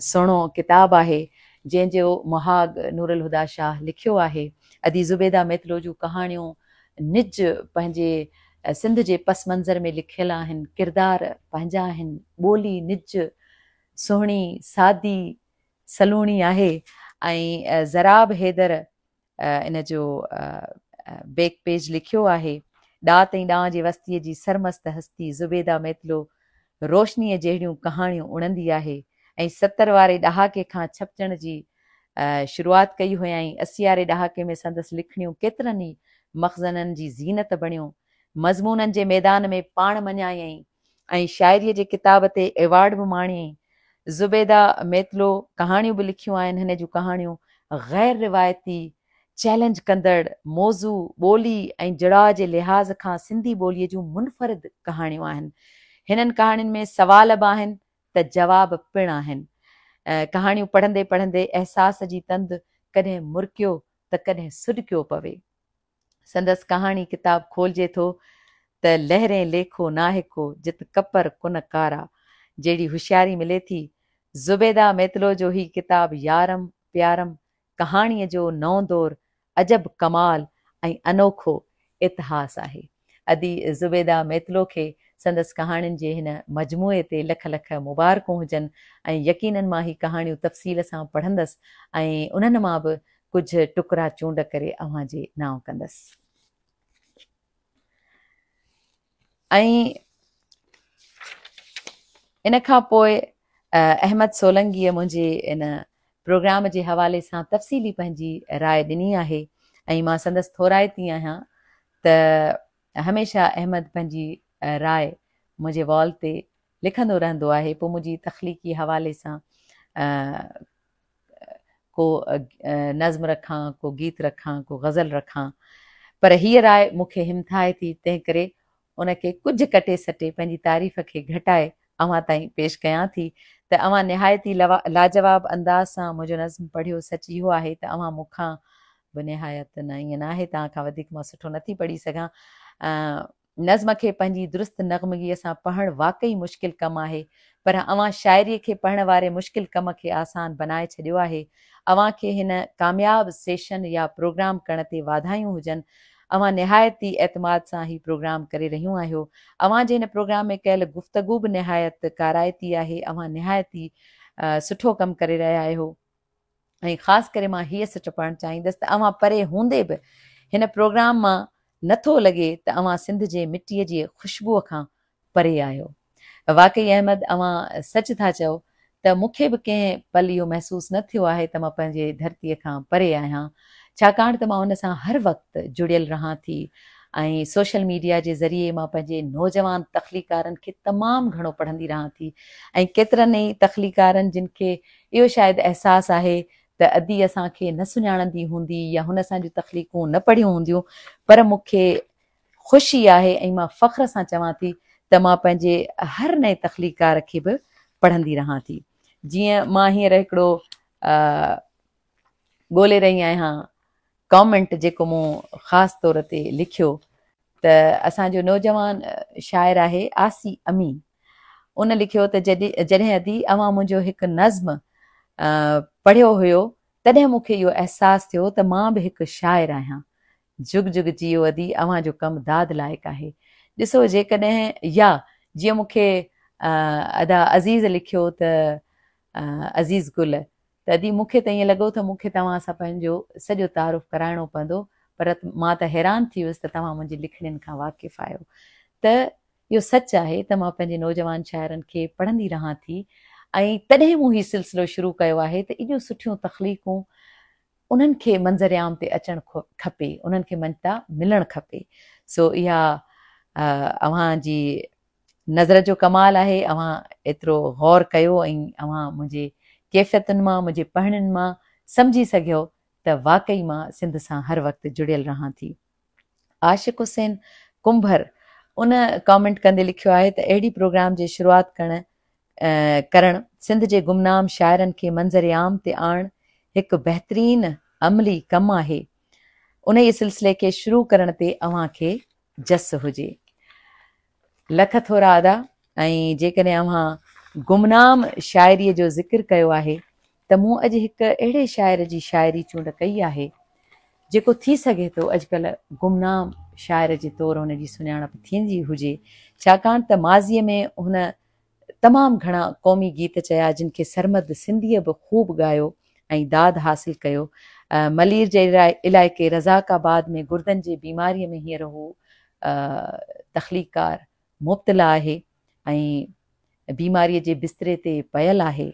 سهڻو ڪتاب آهي، جنهن جو مهاڳ نورالهديٰ شاهه لکيو آهي. ادي زبيده ميتلو جون ڪهاڻيون نج پنهنجي سنڌ جي پس منظر ۾ لکيل آهن، ڪردار پنهنجا آهن، ٻولي نج سهڻي، سادي، سلوڻي آهي ۽ ضراب حيدر ان جو بيڪ پيج لکيو آهي. ڏات ۽ ڏانء جي وستيء جي سرمست هستي زبيده ميتلو روشنيء جهڙيون ڪهاڻيون اڻندي آهي ۽ 70 واري ڏهاڪي کان ڇپجڻ جي شروعات ڪئي هيائين. 80 واري ڏهاڪي ۾ سندس لکڻيون ڪيترن ئي مخزنن جي زينت بڻيون. مضمونن جي ميدان ۾ پاڻ مڃايائين ۽ شاعريء جي ڪتاب تي ايوارڊ به ماڻيائين. زبيده ميتلو ڪهاڻيون به لکيون آهن. هن جون ڪهاڻيون غير روايتي، چئلينج ڪندڙ، موضوع، ٻولي ۽ جڙاء جي لحاظ کان سنڌي ٻوليء جون منفرد ڪهاڻيون آهن. هنن ڪهاڻين ۾ سوال به آهن ته جواب پڻ آهن. ڪهاڻيون پڙهندي پڙهندي احساس جي تند ڪڏهن مرڪيو ته ڪڏهن سڏڪيو پوي. سندس ڪهاڻي ڪتاب کولجي ٿو ته لهرين ليکو ناهي ڪو جت ڪپر ڪن ڪارا جهڙي هوشياري ملي ٿي. زبيده ميتلو جو هي ڪتاب يارم پيارم ڪهاڻيء جو نئون دور عجب ڪمال ۽ انوکو اتهاس آهي. ادي زبيده ميتلو کي سندس ڪهاڻين جي هن مجموعي تي لک لک مبارڪون هجن ۽ يقينن مان هي ڪهاڻيون تفصيل سان پڙهندس ۽ انهن مان به ڪجهه ٽڪرا چونڊ ڪري اوهان جي نانء ڪندس. ۽ ان کان پوء احمد سولنگيء منهنجي ان پروگرام جي حوالي سان تفصيلي پنهنجي راء ڏني آهي ۽ مان سندس ٿورائتي آهيان ته هميشه احمد پنهنجي راء منهنجي وال تي لکندو رهندو آهي پوء منهنجي تخليقي حوالي سان ڪو نظم رکان، ڪو گيت رکان، ڪو غزل رکان، پر هيء راء مون کي همٿائي ٿي، تنهن ڪري ان کي ڪجهه ڪٽي سٽي پنهنجي تعريف کي گهٽائي اوهان تائين پيش ڪيان ٿي ته اوهان نهايت ئي لاجواب انداز سان منهنجو نظم پڙهيو، سچ اهو آهي ته اوهان مون کان به نهايت نه ائين ناهي توهان کان وڌيڪ مان سٺو نٿي پڙهي سگهان. نظم کي پنهنجي درست نغمگيء سان پڙهڻ واقعي مشڪل ڪم آهي، پر اوهان شاعريء کي پڙهڻ واري مشڪل ڪم کي آسان بنائي ڇڏيو آهي. اوهان کي هن ڪامياب سيشن يا پروگرام ڪرڻ تي واڌايون هجن. اوهان نهايت ئي اعتماد سان هي پروگرام ڪري رهيون آهيو. اوهان جي هن پروگرام ۾ ڪيل گفتگو به نهايت ڪارائتي آهي. اوهان نهايت ئي سٺو ڪم ڪري رهيا آهيو. ۽ خاص ڪري مان هيء سٽ پڙهڻ چاهيندس ته اوهان پري هوندي به هن پروگرام مان نه ٿو لڳي ته اوهان سنڌ جي مٽيء جي خوشبوء کان پري آهيو. واقعي احمد اوهان سچ ٿا چئو ته مون کي به ڪنهن پل اهو محسوس نه ٿيو آهي ته مان پنهنجي ڌرتيء کان پري آهيان ڇاڪاڻ ته مان ان سان هر وقت جڙيل رهان ٿي ۽ سوشل ميڊيا جي ذريعي مان پنهنجي نوجوان تخليقارن کي تمام گهڻو پڙهندي رهان ٿي ۽ ڪيترن ئي تخليقارن جن کي اهو شايد احساس آهي ته ادي اسان کي نه سڃاڻندي هوندي يا هن اسان جون تخليقون نه پڙهيون هونديون پر مون کي خوشي آهي ۽ مان فخر سان چوان ٿي ته مان پنهنجي هر نئين تخليقڪار کي به پڙهندي رهان ٿي. جيئن مان هينئر هڪڙو ڳولي رهي آهيان ڪامينٽ جيڪو مون خاص طور تي لکيو ته اسان جو نوجوان شاعر آهي آسي امين ان لکيو ته جڏهن ادي اوهان منهنجو هڪ نظم پڙهيو هيو تڏهن مون کي اهو احساس ٿيو ته مان به هڪ شاعر آهيان. جگ جگ جيئو ادي اوهان جو ڪم داد لائق آهي. ڏسو جيڪڏهن يا جيئن مون کي ادا عزيز لکيو ته عزيز گل ته ادي مون کي ته ائين لڳو ته مون کي توهان سان پنهنجو سڄو تعارف ڪرائڻو پوندو پر مان ته حيران ٿي ويس ته توهان منهنجي لکڻين کان واقف آهيو ته اهو سچ آهي ته مان پنهنجي نوجوان شاعرن کي پڙهندي رهان ٿي ۽ تڏهن مون هي سلسلو شروع ڪيو آهي ته ايڏيون سٺيون تخليقون انهن کي منظر عام تي اچڻ کپي انهن کي مڃتا ملڻ کپي سو اها اوهان جي نظر جو ڪمال آهي اوهان ايترو غور ڪيو ۽ اوهان منهنجي ڪيفيتن مان منهنجي پڙهڻين مان سمجهي سگهيو ته واقعي مان سنڌ سان هر وقت جڙيل رهان ٿي. عاشق حسين ڪنڀر ان ڪامينٽ ڪندي لکيو آهي ته اهڙي پروگرام جي شروعات ڪرڻ ڪرڻ سنڌ جي گمنام شاعرن کي منظر عام تي آڻڻ هڪ بهترين عملي ڪم آهي انهيء سلسلي کي شروع ڪرڻ تي اوهان کي جس هجي. لک ٿورا ادا ۽ جيڪڏهن اوهان گمنام شاعريء جو ذڪر ڪيو آهي ته مون اڄ هڪ اهڙي شاعر جي شاعري چونڊ ڪئي آهي جيڪو ٿي سگهي ٿو اڄڪلهه گمنام شاعر جي طور هن جي سڃاڻپ ٿيندي هجي، ڇاڪاڻ ته ماضيء ۾ هن تمام گهڻا قومي گيت چيا جن کي سرمد سنڌيء به خوب ڳايو ۽ داد حاصل ڪيو. ملير جي علائقي رزاق آباد ۾ گردن جي بيماريء ۾ هينئر هو تخليقڪار مبتلا آهي ۽ بيماريء جي بستري تي پيل آهي.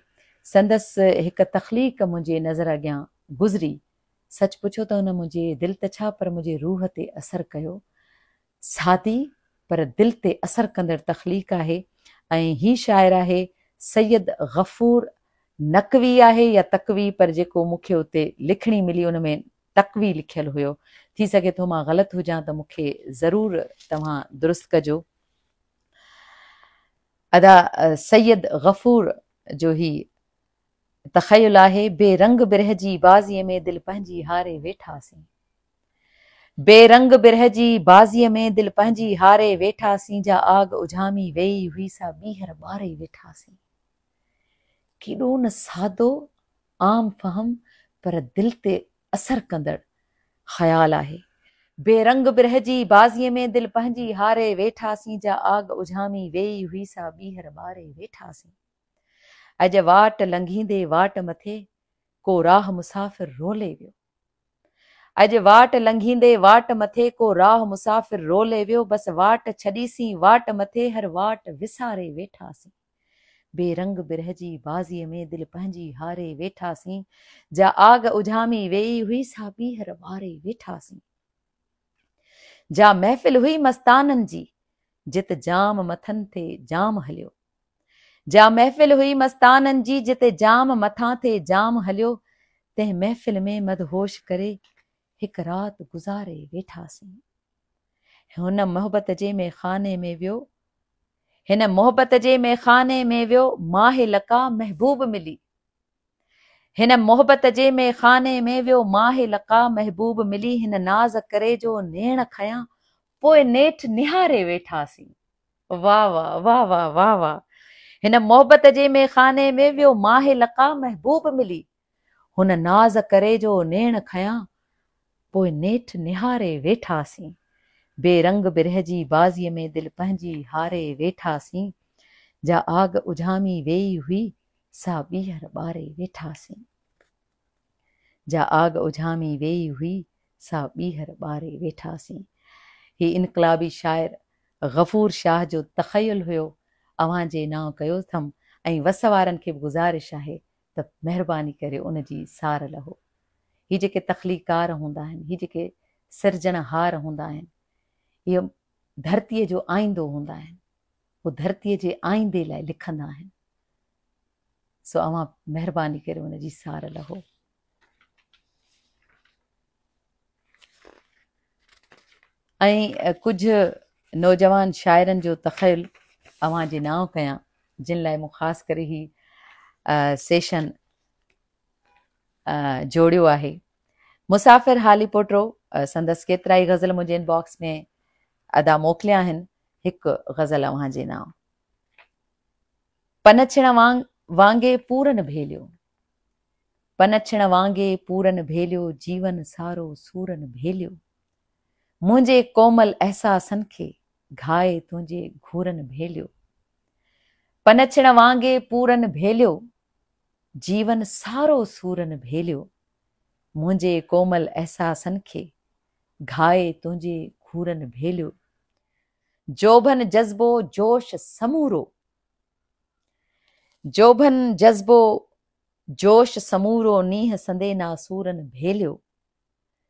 سندس هڪ تخليق منهنجي نظر اڳيان گذري. سچ پڇو ته ان منهنجي دل ته ڇا پر منهنجي روح تي اثر ڪيو. سادي پر دل تي اثر ڪندڙ تخليق آهي ۽ هي شاعر آهي سيد غفور نقوي آهي يا تقوي پر جيڪو مون کي اتي لکڻي ملي ان ۾ تقوي لکيل هيو ٿي سگهي ٿو مان غلط هجان ته مون کي ضرور توهان درست ڪجو ادا سيد غفور جو هي تخيل آهي بي رنگ برهه جي بازيء ۾ دل پنهنجي هاري ويٺاسين. بي رنگ برهه جي بازيء ۾ دل پنهنجي هاري ويٺاسين جا آگ اجهامي ويئي هئي سا ٻيهر ٻاري ويٺاسين. ڪيڏو نه سادو، عام فهم پر دل تي اثر ڪندڙ خيال آهي. بي رنگ برهه جي بازيء ۾ دل پنهنجي هاري ويٺاسين جا آگ اجهامي ويئي هئي سا ٻيهر ٻاري ويٺاسين. اڄ واٽ لنگهيندي واٽ مٿي ڪو راهه مسافر رولي ويو. اڄ واٽ لنگهيندي واٽ مٿي ڪو راهه مسافر رولي ويو بس واٽ ڇڏيسين واٽ مٿي هر واٽ وساري ويٺاسين. بي رنگ برهه جي بازيء ۾ دل پنهنجي هاري ويٺاسين جا آگ اجهامي ويئي هئي سا ٻيهر ٻاري ويٺاسين. جا محفل هئي مستانن جي جت جام مٿن تي جام هليو. جا محفل هئي مستانن جي جتي جام مٿان ٿي جام هليو تنهن محفل ۾ مدهوش ڪري هڪ رات گذاري ويٺاسين هن محبت جي ميخاني ۾ ويو هن محبت جي ميخاني ۾ ويو ماهه لقا محبوب ملي هن محبت جي ميخاني ۾ ويو ماهه لقا محبوب ملي هن ناز ڪري جو نيڻ کنيا پوء نيٺ نهاري ويٺاسين. واه واه واه واه واه واه هن محبت جي ميخاني ۾ ويو ماهه لقا محبوب ملي هن ناز ڪري جو نيڻ کنيا پوء نيٺ نهاري ويٺاسين بي رنگ برهه جي بازيء ۾ دل پنهنجي هاري ويٺاسين جا آگ اجهامي ويئي هئي سا ٻيهر ٻاري ويٺاسين. جا آگ اجهامي ويئي هئي، سا ٻيهر ٻاري ويٺاسين. هي انقلابي شاعر غفور شاهه جو تخيل هيو، اوهان جي نانء ڪيو اٿم ۽ وس وارن کي به گذارش آهي ته مهرباني ڪري ان جي سار لهو. هي جيڪي تخليقار هوندا آهن، هي جيڪي سرجڻهار هوندا آهن، اهي ڌرتيء جو آئيندو هوندا آهن. هو ڌرتيء جي آئيندي لاء لکندا آهن. سو اوهان مهرباني ڪري ان جي سار لهو. ۽ ڪجهه نوجوان شاعرن جو تخيل اوهان جي نانء ڪيان جن لاء مون خاص ڪري هي سيشن جوڙيو آهي. مسافر هالي پوٽرو سندس ڪيترائي غزل منهنجي ان باڪس ۾ ادا موڪليا آهن هڪ غزل اوهان جي نانء. پنڇڻ وانگي پورن ڀيليو. پنڇڻ وانگي پورن ڀيليو جيون سارو سورن ڀيليو. منهنجي ڪومل احساسن کي گهائي تنهنجي گهورن ڀيليو. پنڇڻ وانگي پورن ڀيليو جيون سارو سورن ڀيليو. منهنجي ڪومل احساسن کي گهائي تنهنجي گهورن ڀيليو. جوڀن جذبو جوش سمورو. جوڀن جذبو جوش سمورو نينهن سندي ناسورن ڀيليو،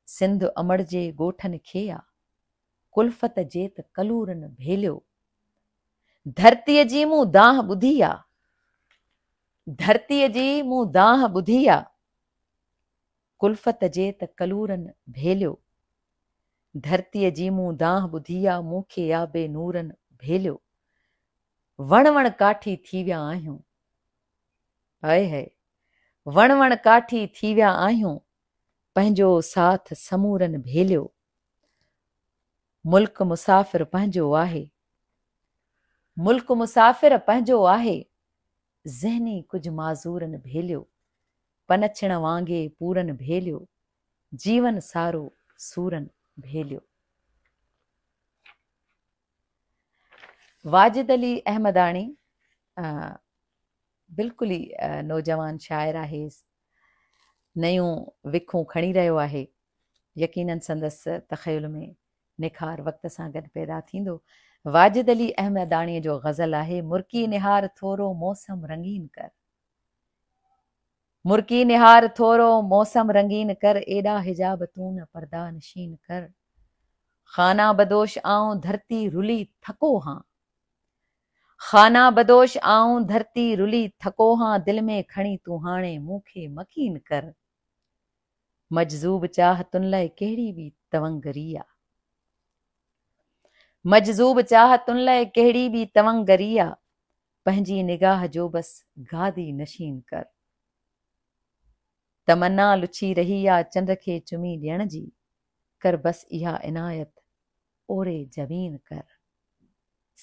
سنڌ امڙ جي ڳوٺن کي آ ڪلفت جيت ڪلورن ڀيليو، ڌرتيء جي مون دانهن ٻڌي آ، ڌرتيء جي مون دانهن ٻڌي آ، ڪلفت جيت ڪلورن ڀيليو، ڌرتيء جي مون دانهن ٻڌي آ، مون کي آ بي نورن ڀيليو. وڻ وڻ ڪاٺي ٿي ويا آهيون. هئي هئي. وڻ وڻ ڪاٺي ٿي ويا آهيون. پنهنجو ساٿ سمورن ڀيليو. ملڪ مسافر پنهنجو آهي. ملڪ مسافر پنهنجو آهي. ذهني ڪجهه معذورن ڀيليو. پنڇڻ وانگي پورن ڀيليو. جيون سارو سورن ڀيليو. واجد علي احمداڻي بلڪل ئي نوجوان شاعر آهي، نيون وکون کڻي رهيو آهي، يقينن سندس تخيل ۾ نکار وقت سان گڏ پيدا ٿيندو. واجد علي احمداڻيء جو غزل آهي، مرڪي نهار ٿورو موسم رنگين ڪر. مرڪي نهار ٿورو موسم رنگين ڪر، ايڏا حجاب تون نه پرده نشين ڪر. خانه بدوش آئون ڌرتي رلي ٿڪو هان. خانه بدوش آئون ڌرتي رلي ٿڪو هان، دل ۾ کڻي تون هاڻي مون کي مڪين ڪر. مجذوب چاهتن لئه ڪهڙي ٻي تونگري آ. مجذوب چاهتن لئه ڪهڙي ٻي تونگري آ. پنهنجي نگاهه جو بس گادي نشين ڪر. تمنا لڇي رهي آ چنڊ کي چمي ڏيڻ جي، ڪر بس اها عنايت اوري جبين ڪر.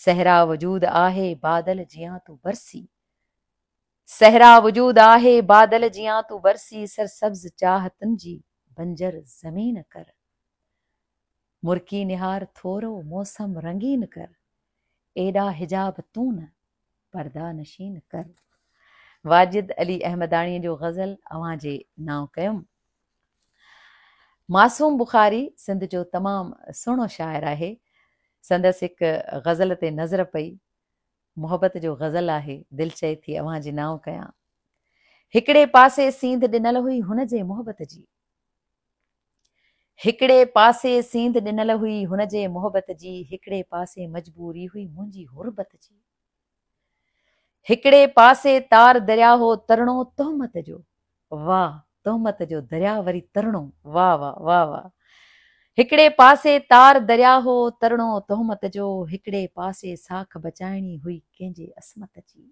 صحرا وجود آهي بادل جيان تون برسي. صحرا وجود آهي بادل جيان تون برسي سرسبز چاهتن جي بنجر زمين ڪر. مرڪي نهار ٿورو موسم رنگين ڪر. ايڏا حجاب تون نه پرده نشين ڪر. واجد علي احمداڻيء جو غزل اوهان جي نانء ڪيم. معصوم بخاري سنڌ جو تمام سهڻو شاعر آهي. سندس هڪ غزل تي نظر پئي. محبت جو غزل آهي، دل چئي ٿي اوهان جي نانء ڪيان. هڪڙي پاسي سينڌ ڏنل هئي هن جي محبت جي. هڪڙي پاسي سينڌ ڏنل هئي هن جي محبت جي، هڪڙي پاسي مجبوري هئي منهنجي غربت جي. هڪڙي پاسي تار دريا هو ترڻو تهمت جو، واهه تهمت جو دريا وري ترڻو، واهه واهه واهه واهه. هڪڙي پاسي تار دريا هو ترڻو تهمت جو، هڪڙي پاسي ساک بچائڻي هئي ڪنهن جي عصمت جي.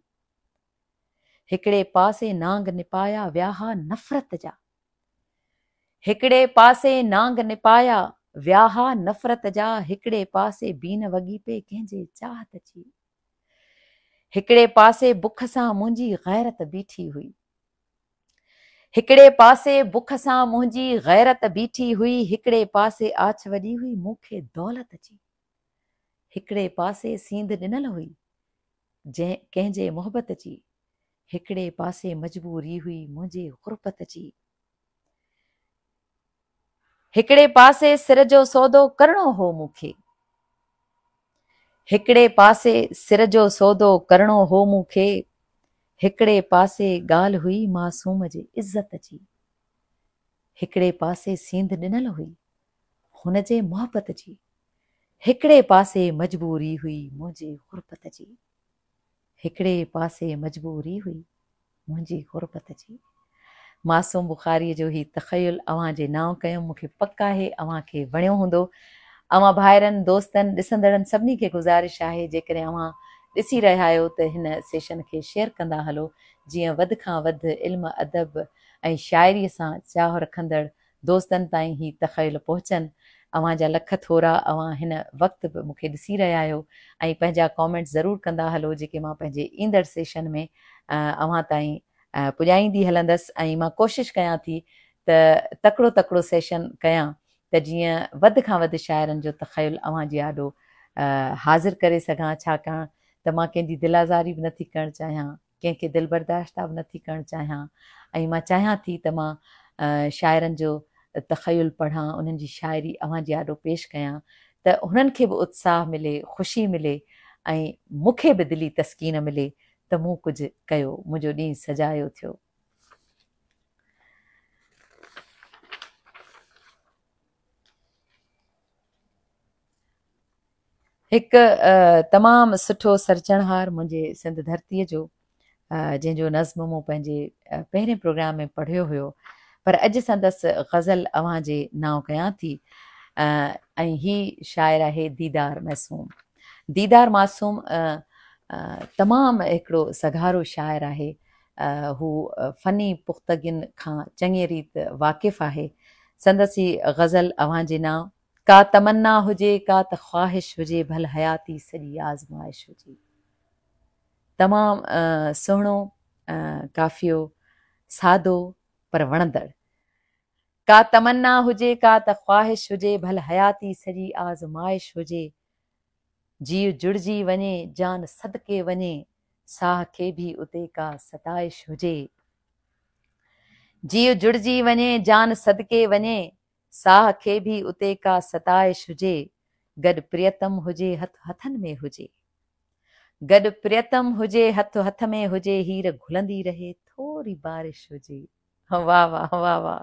هڪڙي پاسي نانگ نپايا ويا ها نفرت جا. هڪڙي پاسي نانگ نپايا ويا ها نفرت جا، هڪڙي پاسي بين وڳي پئي ڪنهن جي چاهت جي. هڪڙي پاسي بک سان منهنجي غيرت بيٺي هئي. هڪڙي پاسي بک سان منهنجي غيرت بيٺي هئي، هڪڙي پاسي آڇ وڏي هئي مون کي دولت جي. هڪڙي پاسي سينڌ ڏنل هئي جنهن ڪنهن جي محبت جي. هڪڙي پاسي مجبوري هئي منهنجي غربت جي. هڪڙي پاسي سر جو سودو ڪرڻو هو مون کي. هڪڙي پاسي سر جو سودو ڪرڻو هو مون کي. هڪڙي پاسي ڳالهه هئي معصوم جي عزت جي. هڪڙي پاسي سينڌ ڏنل هئي هن جي محبت جي. هڪڙي پاسي مجبوري هئي منهنجي غربت جي. هڪڙي پاسي مجبوري هئي منهنجي غربت جي. معصوم بخاريء جو هي تخيل اوهان جي نانء ڪيم مون کي پڪ آهي اوهان کي وڻيو هوندو. اوهان ڀائرن، دوستن، ڏسندڙن سڀني کي گذارش آهي جيڪڏهن اوهان ڏسي رهيا آهيو ته هن سيشن کي شيئر ڪندا هلو جيئن وڌ کان وڌ علم ادب ۽ شاعريء سان چاهه رکندڙ دوستن تائين هي تخيل پهچن. اوهان جا لک ٿورا اوهان هن وقت به مون کي ڏسي رهيا آهيو ۽ پنهنجا ڪامينٽس ضرور ڪندا هلو جيڪي مان پنهنجي ايندڙ سيشن ۾ اوهان تائين پڄائيندي هلندس ۽ مان ڪوشش ڪيان ٿي ته تڪڙو تڪڙو سيشن ڪيان ته جيئن وڌ کان وڌ شاعرن جو تخيل اوهان جي آڏو حاضر ڪري سگهان ڇاڪاڻ ته مان ڪنهن جي دل آزاري به نٿي ڪرڻ چاهيان. ڪنهن کي دل برداشته به نٿي ڪرڻ چاهيان ۽ مان چاهيان ٿي ته مان شاعرن جو تخيل پڙهان، انهن جي شاعري اوهان جي آڏو پيش ڪيان ته هنن کي به اتساهه ملي، خوشي ملي ۽ مون کي به دلي تسڪين ملي ته مون ڪجهه ڪيو، منهنجو ڏينهن سجايو ٿيو. هڪ تمام سٺو سرجڻهار منهنجي سنڌ ڌرتيء جو جنهن جو نظم مون پنهنجي پهرين پروگرام ۾ پڙهيو هيو پر اڄ سندس غزل اوهان جي نانء ڪيان ٿي ۽ هي شاعر آهي ديدار معصوم ديدار معصوم تمام هڪڙو سگهارو شاعر آهي هو فني پختگين کان چڱي ريت واقف آهي سندس هي غزل اوهان جي نانء ڪا تمنا هجي ڪا ته خواهش هجي ڀل حياتي سڄي آزمائش هجي. تمام سهڻو قافيو سادو پر وڻندڙ. ڪا تمنا هجي ڪا ته خواهش هجي ڀل حياتي سڄي آزمائش هجي. جيء جڙجي وڃي، جان صدقي وڃي، ساهه کي ڀي اتي ڪا ستائش هجي. جيء جڙجي وڃي، جان صدقي وڃي، ساهه کي ڀي اتي ڪا ستائش هجي. گڏ پريتم هجي، هٿ هٿن ۾ هجي. گڏ پريتم هجي، هٿ هٿ ۾ هجي، هير گهلندي رهي، ٿوري بارش هجي. واه واه واه واه.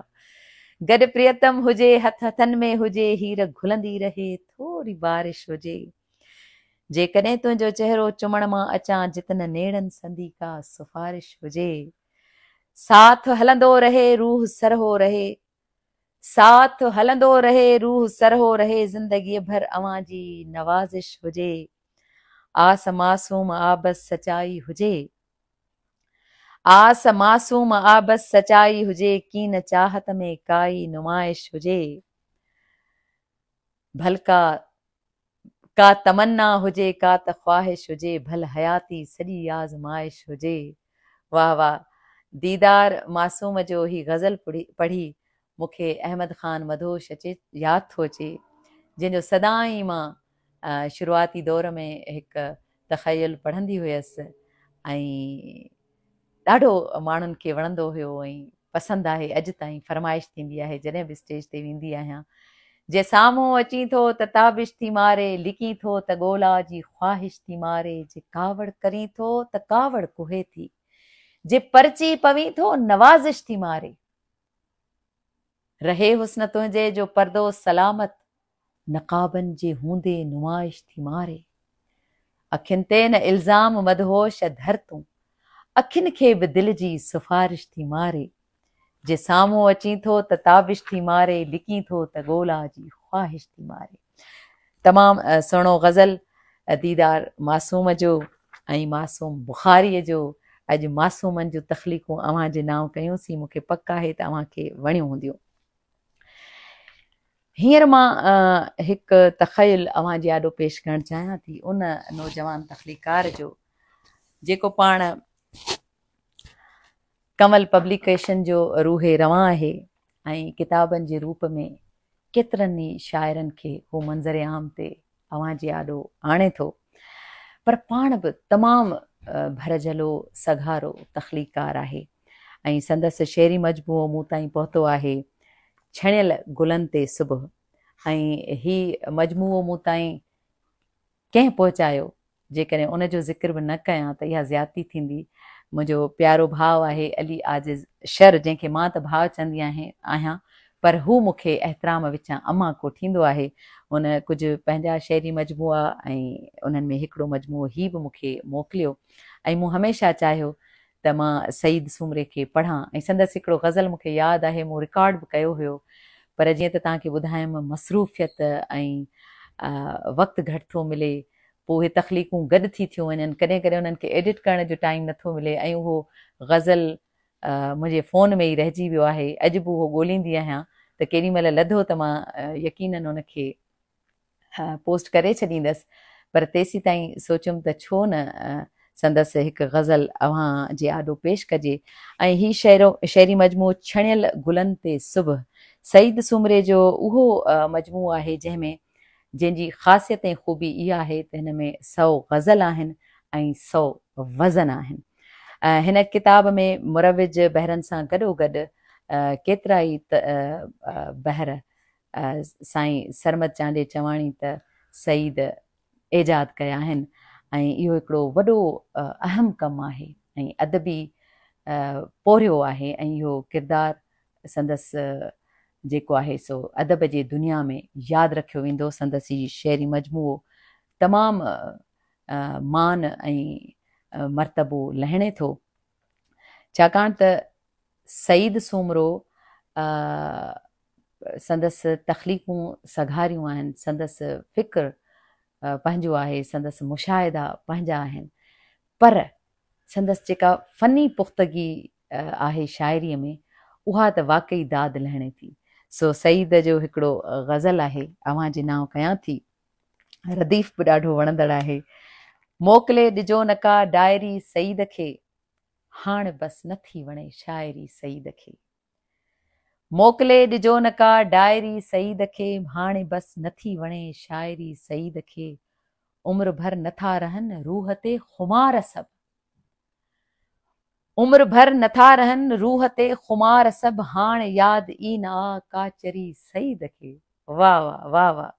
گڏ پريتم هجي، هٿ هٿن ۾ هجي، هير گهلندي رهي، ٿوري بارش هجي. جيڪڏهن تنهنجو چهرو چمڻ مان اچان، جت نه نيڻن سندي ڪا سفارش هجي. ساٿ هلندو رهي، روح سرهو رهي. ساٿ هلندو رهي، روح سرهو رهي، زندگيء ڀر اوهان جي نوازش هجي. آس معصوم آ بس سچائي هجي. آس معصوم آ بس سچائي هجي، ڪين چاهت ۾ ڪائي نمائش هجي. ڀل ڪا ڪا تمنا هجي ڪا ته خواهش هجي، ڀل حياتي سڄي آزمائش هجي. واه واه ديدار معصوم جو هي غزل پڙهي مون کي احمد خان مدهوش اچي ياد ٿو اچي، جنهن جو سدائين مان شروعاتي دور ۾ هڪ تخيل پڙهندي هيس ۽ ڏاڍو ماڻهن کي وڻندو هيو ۽ پسند آهي اڄ تائين فرمائش ٿيندي آهي جڏهن به اسٽيج تي ويندي آهيان جي سامهون اچين ٿو ته تابش ٿي ماري لڪين ٿو ته ڳولا جي خواهش ٿي ماري جي ڪاوڙ ڪرين ٿو ته ڪاوڙ ڪهي ٿي جي پرچي پوين ٿو نوازش ٿي ماري رهي حسن تنهنجي جو پردو سلامت نقابن جي هوندي نمائش ٿي ماري. اکين تي نه الزام مدهوش ڌر تون، اکين کي به دل جي سفارش ٿي ماري. جي سامهون اچين ٿو ته تابش ٿي ماري، لڪين ٿو ته ڳولا جي خواهش ٿي ماري. تمام سهڻو غزل ديدار معصوم جو ۽ معصوم بخاريء جو. اڄ معصومن جون تخليقون اوهان جي نانء ڪيون سين، مون کي پڪ آهي ته اوهان کي وڻيون هونديون. هينئر مان هڪ تخيل اوهان جي آڏو پيش ڪرڻ چاهيان ٿي ان نوجوان تخليقار جو جيڪو پاڻ ڪنول پبليڪيشن جو روح روان آهي ۽ ڪتابن جي روپ ۾ ڪيترن ئي شاعرن کي هو منظر عام تي اوهان جي آڏو آڻي ٿو پر پاڻ به تمام ڀرجهلو سگهارو تخليقڪار آهي ۽ سندس شعري مجموعو مون تائين پهتو آهي ڇڻيل گلن تي صبح ۽ هي مجموعو مون تائين ڪنهن پهچايو جيڪڏهن ان جو ذڪر به نه ڪيان ته اها زيادتي ٿيندي. منهنجو پيارو ڀاء آهي علي عاجز شر جنهن کي مان ته ڀاء چوندي آهيان پر هو مون کي احترام وچان امان ڪوٺيندو آهي. هن ڪجهه پنهنجا شعري مجموعا ۽ انهن ۾ هڪڙو مجموعو هي به مون کي موڪليو ۽ مون هميشه چاهيو ته مان سعيد سومري کي پڙهان ۽ سندس هڪڙو غزل مون کي ياد آهي مون رڪارڊ به ڪيو هيو پر جيئن ته توهان کي ٻڌايم مصروفيت ۽ وقت گهٽ ٿو ملي پوء اهي تخليقون گڏ ٿي ٿيون وڃن ڪڏهن ڪڏهن انهن کي ايڊٽ ڪرڻ جو ٽائيم نٿو ملي ۽ اهو غزل منهنجي فون ۾ ئي رهجي ويو آهي اڄ به اهو ڳوليندي آهيان ته ڪيڏي مهل لڌو ته مان يقينن ان کي پوسٽ ڪري ڇڏيندس پر تيسيتائين سوچيم ته ڇو نه سندس هڪ غزل اوهان جي آڏو پيش ڪجي ۽ هي شعر شعري مجموعو ڇڻيل گلن تي صبح سعيد سومري جو اهو مجموعو آهي جنهن ۾ جنهن جي خاصيت ۽ خوبي اها آهي ته هن ۾ سئو غزل آهن ۽ سئو وزن آهن. هن ڪتاب ۾ مروج بحرن سان گڏوگڏ ڪيترائي بحر سائين سرمد چانڊيي چواڻي ته سعيد ايجاد ڪيا آهن ۽ اهو هڪڙو وڏو اهم ڪم آهي ۽ ادبي پورهيو آهي ۽ اهو ڪردار سندس جيڪو آهي سو ادب جي دنيا ۾ ياد رکيو ويندو. سندس هي شعري مجموعو تمام مان ۽ مرتبو لهڻي ٿو. ڇاڪاڻ ته سعيد سومرو سندس تخليقون سگهاريون آهن، سندس فڪر پنهنجو آهي، سندس مشاهدا پنهنجا آهن پر سندس جيڪا فني پختگي آهي شاعريء ۾ اها ته واقعي داد لهڻي ٿي. سو سعيد جو هڪڙو غزل آهي اوهان جي نانء ڪيان ٿي. رديف به ڏاڍو وڻندڙ آهي. موڪلي ڏجو نه ڪا ڊائري سعيد کي، هاڻ بس نه ٿي وڻي شاعري سعيد کي. موڪلي ڏجو نه ڪا ڊائري سعيد کي، هاڻي بس نه ٿي وڻي شاعري سعيد کي. عمر ڀر نٿا رهن روح تي خمار سڀ. عمر ڀر نٿا رهن روح تي خمار سڀ هاڻ ياد ئي نه آ ڪا چري سعيد کي. واه واه واه واه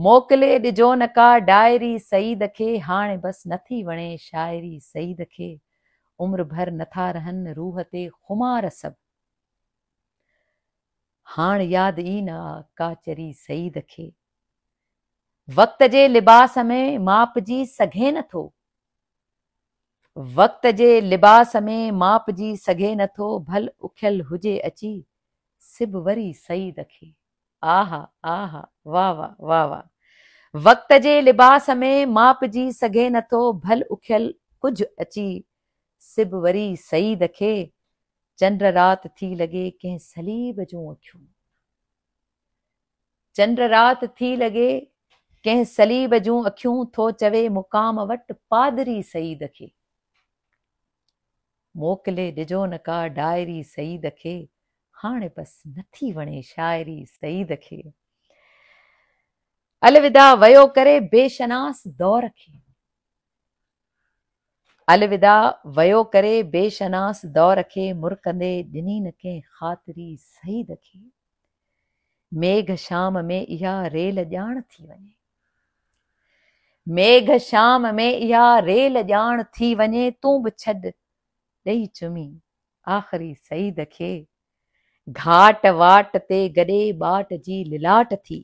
موڪلي ڏجو نه ڪا ڊائري سعيد کي هاڻي بس نٿي وڻي شاعري سعيد کي. عمر ڀر نٿا رهن روح تي خمار سڀ. هاڻ ياد ئي نه آ ڪا چري سعيد کي. وقت جي لباس ۾ ماپجي سگهين نه ٿو. وقت جي لباس ۾ ماپجي سگهي نه ٿو ڀل اکيل هجي اچي سڀ وري سعيد کي. آها آها واه واه واه واه وقت جي لباس ۾ ماپجي سگهي نه ٿو ڀل اکيل ڪجهه اچي سڀ وري سعيد کي چنڊ رات ٿي لڳي ڪنهن صليب جون اکيون. چنڊ رات ٿي لڳي ڪنهن صليب جون اکيون ٿو چوي مقام وٽ پادري سعيد کي. موڪلي ڏجو نه ڪا ڊائري سعيد کي هاڻي بس نٿي وڻي شاعري سعيد کي. الوداع ويو ڪري بي شناس دور کي. الوداع ويو ڪري بي شناس دور کي مرڪندي ڏني نه ڪنهن خاطري سعيد کي. ميگهه شام ۾ اها ريل ڄاڻ ٿي وڃي. ميگهه شام ۾ اها ريل ڄاڻ ٿي وڃي تون به ڇڏ ڏئي چمي آخري سعيد کي. گهاٽ واٽ تي گڏي ٻاٽ جي للاٽ ٿي.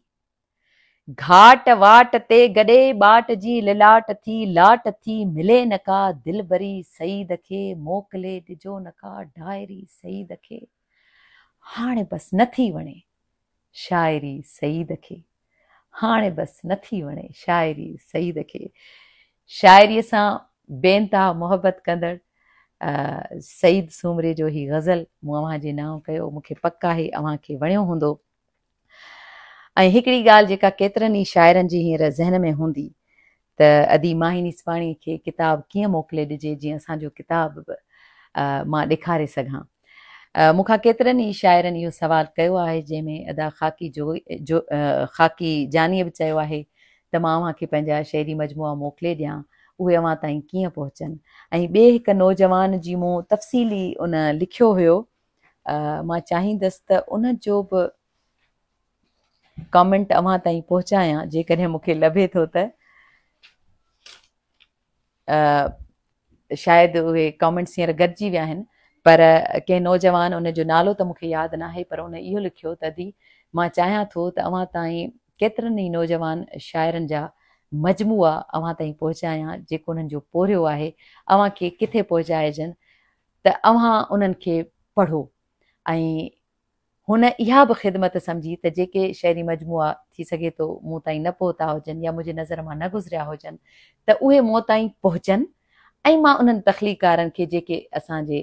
گهاٽ واٽ تي گڏي ٻاٽ جي للاٽ ٿي لاٽ ٿي ملي نه ڪا دلبري سعيد کي موڪلي ڏجو نه ڪا ڊائري سعيد کي. هاڻي بس نه ٿي وڻي شاعري سعيد کي هاڻي بس نه ٿي وڻي شاعري سعيد کي شاعريء سان بي انتها محبت ڪندڙ سعيد سومري جو هي غزل مون اوهان جي نانء ڪيو مون کي پڪ آهي اوهان کي وڻيو هوندو ۽ هڪڙي ڳالهه جيڪا ڪيترن ئي شاعرن جي هينئر ذهن ۾ هوندي ته ادي ماهين عيسواڻي کي ڪتاب ڪيئن موڪلي ڏجي جيئن اسان جو ڪتاب به مان ڏيکاري سگهان. مون کان ڪيترن ئي شاعرن اهو سوال ڪيو آهي جنهن ۾ ادا خاڪي جو خاڪي جانيء به چيو آهي ته مان اوهان کي پنهنجا شعري مجموعا موڪلي ڏيان اهي اوهان تائين ڪيئن پهچن ۽ ٻئي هڪ نوجوان جي مون تفصيلي ان لکيو هيو مان چاهيندس ته ان جو به ڪامينٽ اوهان تائين پهچايان جيڪڏهن مون کي لڀي ٿو ته شايد اهي ڪامينٽس هينئر گڏجي ويا آهن پر ڪنهن نوجوان ان جو نالو ته مون کي ياد ناهي پر ان اهو لکيو ته ادي مان چاهيان ٿو ته اوهان تائين ڪيترن ئي نوجوان شاعرن جا مجموعا اوهان تائين پهچايان جيڪو انهن جو پورهيو آهي اوهان کي ڪٿي پهچائجن ته اوهان انهن کي پڙهو ۽ هن اها به خدمت سمجهي ته جيڪي شعري مجموعا ٿي سگهي ٿو مون تائين نه پهتا هجن يا منهنجي نظر مان نه گذريا هجن ته اهي مون تائين پهچن ۽ مان انهن تخليقڪارن کي جيڪي اسان جي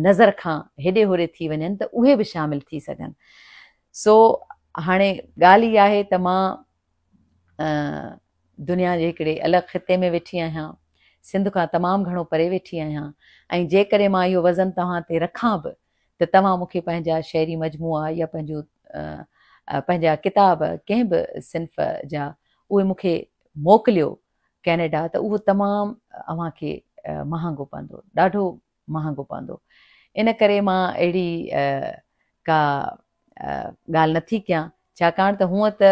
نظر کان هيڏي هوڏي ٿي وڃن ته اهي به شامل ٿي سگهن. سو هاڻي ڳالهه اها آهي ته مان دنيا جي هڪڙي الڳ خطي ۾ ويٺي آهيان، سنڌ کان تمام گهڻو پري ويٺي آهيان ۽ جيڪڏهن مان اهو وزن توهان تي رکان به ته توهان مون کي پنهنجا شعري مجموعا يا پنهنجون پنهنجا ڪتاب ڪنهن به صنف جا اهي مون کي موڪليو ڪينيڊا ته اهو تمام اوهان کي مهانگو پوندو، ڏاڍو مهانگو پوندو. ان ڪري مان اهڙي ڪا ڳالهه نٿي ڪيان ڇاڪاڻ ته هونء ته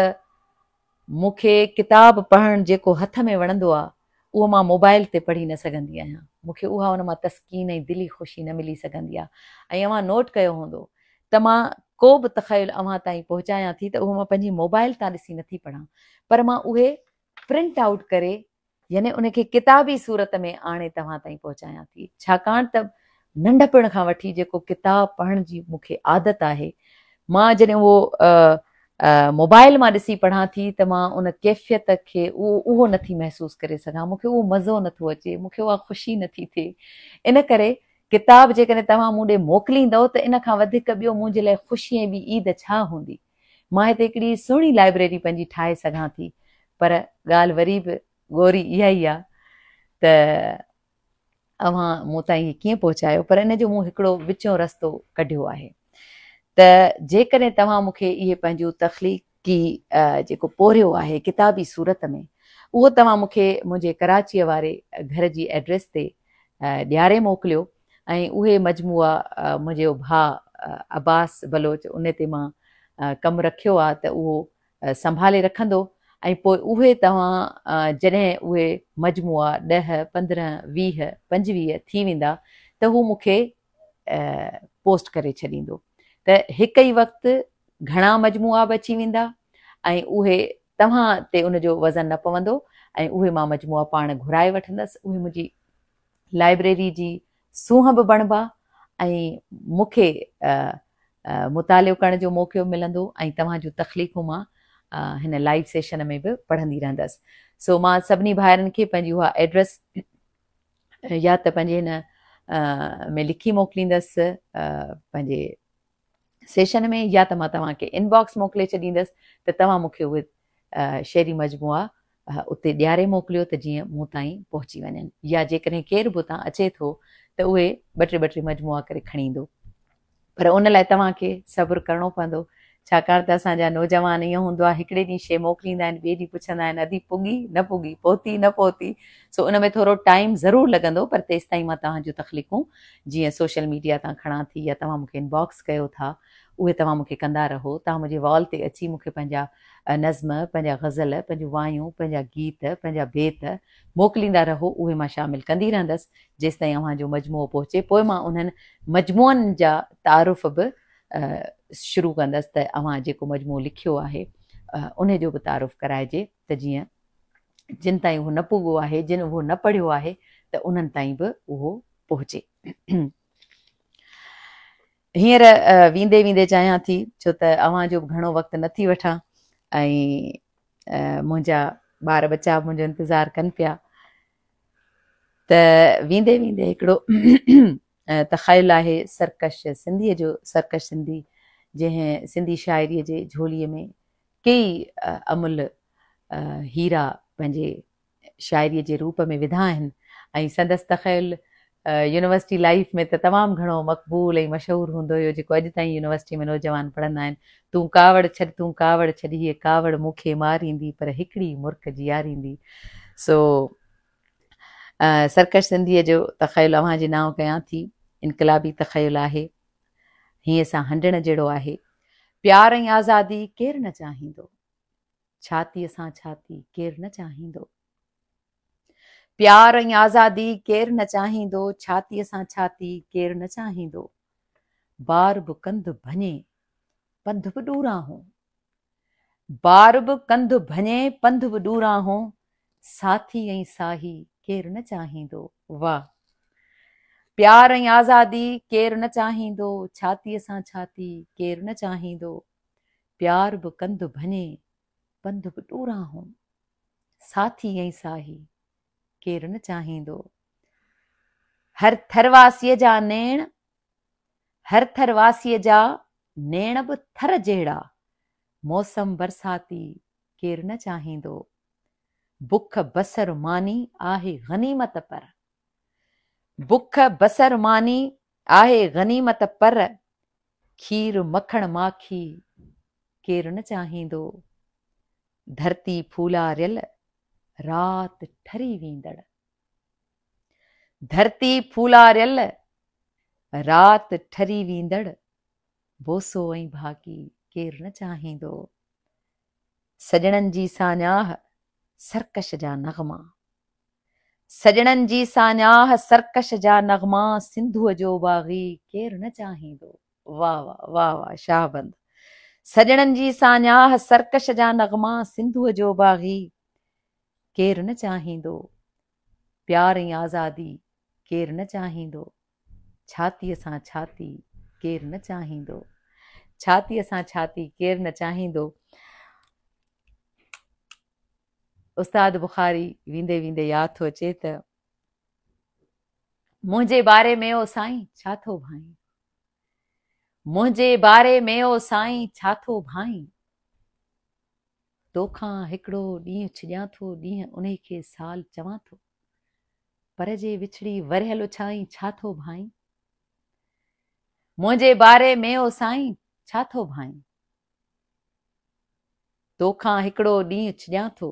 مون کي ڪتاب پڙهڻ جيڪو هٿ ۾ وڻندو آ، اهو مان موبائل تي پڙهي نه سگهندي آهيان. مون کي اها ان مان تسڪين ۽ دلي خوشي نه ملي سگهندي آ. ۽ اوهان نوٽ ڪيو هوندو ته مان ڪو به تخيل اوهان تائين پهچايان ٿي ته اهو مان پنهنجي موبائل تان ڏسي نٿي پڙهان پر مان اهي پرنٽ آئوٽ ڪري يعني ان کي ڪتابي صورت ۾ آڻي توهان تائين پهچايان ٿي. ڇاڪاڻ ته ننڍپڻ کان وٺي جيڪو ڪتاب پڙهڻ جي مون کي عادت آهي، مان جڏهن اهو موبائل مان ڏسي پڙهان ٿي ته مان ان ڪيفيت کي اهو نه ٿي محسوس ڪري سگهان، مون کي اهو مزو نه ٿو اچي، مون کي اها خوشي نه ٿي ٿئي. ان ڪري ڪتاب جيڪڏهن توهان مون ڏي موڪليندؤ ته ان کان وڌيڪ ٻيو منهنجي لاء خوشي ۽ ٻي عيد ڇا هوندي؟ مان هتي هڪڙي سهڻي لائبريري پنهنجي ٺاهي سگهان ٿي پر ڳالهه وري به ڳوري اها ئي آ ته اوهان مون تائين هي ڪيئن پهچايو پر ان جو مون هڪڙو وچون رستو ڪڍيو آهي ته جيڪڏهن توهان مون کي اهي پنهنجون تخليقي جيڪو پورهيو آهي ڪتابي صورت ۾ اهو توهان مون کي منهنجي ڪراچيء واري گهر جي ايڊريس تي ڏياري موڪليو ۽ اهي مجموعا منهنجو ڀاء عباس بلوچ ان تي مان ڪم رکيو آ ته اهو سنڀالي رکندو ۽ پوء اهي توهان جڏهن اهي مجموعا ڏهه، 15، 20، 25 ٿي ويندا ته هو مون کي پوسٽ ڪري ڇڏيندو ته هڪ ئي وقت گهڻا مجموعا به اچي ويندا ۽ اهي توهان تي ان جو وزن نه پوندو ۽ اهي مان مجموعا پاڻ گهرائي وٺندس اهي منهنجي لائبريري جي سونهن به بڻبا ۽ مون کي مطالعو ڪرڻ جو موقعو ملندو ۽ توهان جون تخليقون مان هن لائيو سيشن ۾ به پڙهندي رهندس سو مان سڀني ڀائرن کي پنهنجي اها ايڊريس يا ته پنهنجي هن ۾ لکي موڪليندس پنهنجي سيشن ۾ يا ته مان توهان کي ان باڪس موڪلي ڇڏيندس ته توهان مون کي اهي شعري مجموعا اتي ڏياري موڪليو ته جيئن مون تائين پهچي وڃن يا جيڪڏهن ڪير به اتان اچي ٿو ته اهي ٻه ٽي ٻه ٽي مجموعا ڪري کڻي ايندو پر ان لاء توهان کي صبر ڪرڻو پوندو ڇاڪاڻ ته اسان جا نوجوان ائين هوندو آهي هڪڙي ڏينهن شيء موڪليندا آهن ٻئي ڏينهن پڇندا آهن ادي پڳي نه پڳي پهتي نه پهتي سو ان ۾ ٿورو ٽائيم ضرور لڳندو پر تيستائين مان توهان جون تخليقون جيئن سوشل ميڊيا تان کڻان ٿي يا توهان مون کي انباڪس ڪيو ٿا اهي توهان مون کي ڪندا رهو توهان منهنجي وال تي اچي مون کي پنهنجا نظم، پنهنجا غزل، پنهنجون وايون، پنهنجا گيت، پنهنجا بيت موڪليندا رهو، اهي مان شامل ڪندي رهندس، جيستائين اوهان جو مجموعو پهچي، پوء مان انهن مجموعن جا تعارف به شروع ڪندس ته اوهان جيڪو مجموعو لکيو آهي، انهي جو به تعارف ڪرائجي ته جيئن جن تائين اهو نه پڳو آهي، جن اهو نه پڙهيو آهي ته انهن تائين به اهو پهچي. هينئر ويندي ويندي چاهيان ٿي ڇو ته اوهان جو به گهڻو وقت نه ٿي وٺان ۽ منهنجا ٻار ٻچا به منهنجو انتظار ڪن پيا ته ويندي ويندي هڪڙو تخيل آهي سرڪش سنڌيء جو سرڪش سنڌي جنهن سنڌي شاعريء جي جهوليء ۾ ڪيئي املهه هيرا پنهنجي شاعريء جي روپ ۾ وڌا آهن ۽ سندس تخيل يونيورسٽي لائيف ۾ ته تمام گهڻو مقبول ۽ مشهور هوندو هيو جيڪو اڄ تائين يونيورسٽي ۾ نوجوان پڙهندا آهن تون ڪاوڙ ڇڏ تون ڪاوڙ ڇڏ هيء ڪاوڙ مون کي ماريندي پر هڪڙي مرڪ جياريندي سو سرڪش سنڌيء جو تخيل اوهان جي نانء ڪيان ٿي انقلابي تخيل آهي هينئين سان هنڊڻ جهڙو آهي. پيار ۽ آزادي ڪير نه چاهيندو. ڇاتيء سان ڇاتي ڪير نه چاهيندو. پيار ۽ آزادي ڪير نه چاهيندو، ڇاتيء سان ڇاتي ڪير نه چاهيندو. بار به ڪنڌ ڀڃي پنڌ به ڏورانهون. بار به ڪنڌ ڀڃي پنڌ به ڏورانهون، ساٿي ۽ ساهي ڪير نه چاهيندو. واه! پيار ۽ آزادي ڪير نه چاهيندو، ڇاتيء سان ڇاتي ڪير نه چاهيندو. پيار به ڪنڌ ڀڃي، پنڌ به ڏورانهون. ساٿي ۽ ساهي، ڪير نه چاهيندو. هر ٿر واسيء جا نيڻ، هر ٿر واسيء جا نيڻ به ٿر جهڙا. موسم برساتي، ڪير نه چاهيندو. بک بصر ماني آهي غنيمت پر. بک بصر ماني آهي غنيمت پر. کير مکڻ ماکي ڪير نه چاهيندو. ڌرتي ڦولاريل رات ٺري ويندڙ. ڌرتي ڦولاريل رات ٺري ويندڙ. بوسو ۽ ڀاڪي ڪير نه چاهيندو. سڄڻن جي ساڃاهه سرڪش جا نغما. سڄڻن جي ساڃاهه سرڪش جا نغما سنڌوء جو باغي ڪير نه چاهيندو. واه واه واه واه شاهه بند. سڄڻن جي ساڃاهه سرڪش جا نغما سنڌوء جو باغي ڪير نه چاهيندو. پيار ۽ آزادي ڪير نه چاهيندو. ڇاتيء سان ڇاتي ڪير نه چاهيندو. ڇاتيء سان ڇاتي ڪير نه چاهيندو. استاد بخاري ويندي ويندي ياد ٿو اچي ته منهنجي باري ۾ او سائين ڇا ٿو ڀائين منهنجي باري ۾ او سائين ڇا ٿو ڀائين توکان هڪڙو ڏينهن ڇڄان ٿو ڏينهن انهي کي سال چوان ٿو پر جي وڇڙي ورهيه لڇائين ڇا ٿو ڀائين منهنجي باري ۾ او سائين ڇا ٿو ڀائين توکان هڪڙو ڏينهن ڇڄان ٿو،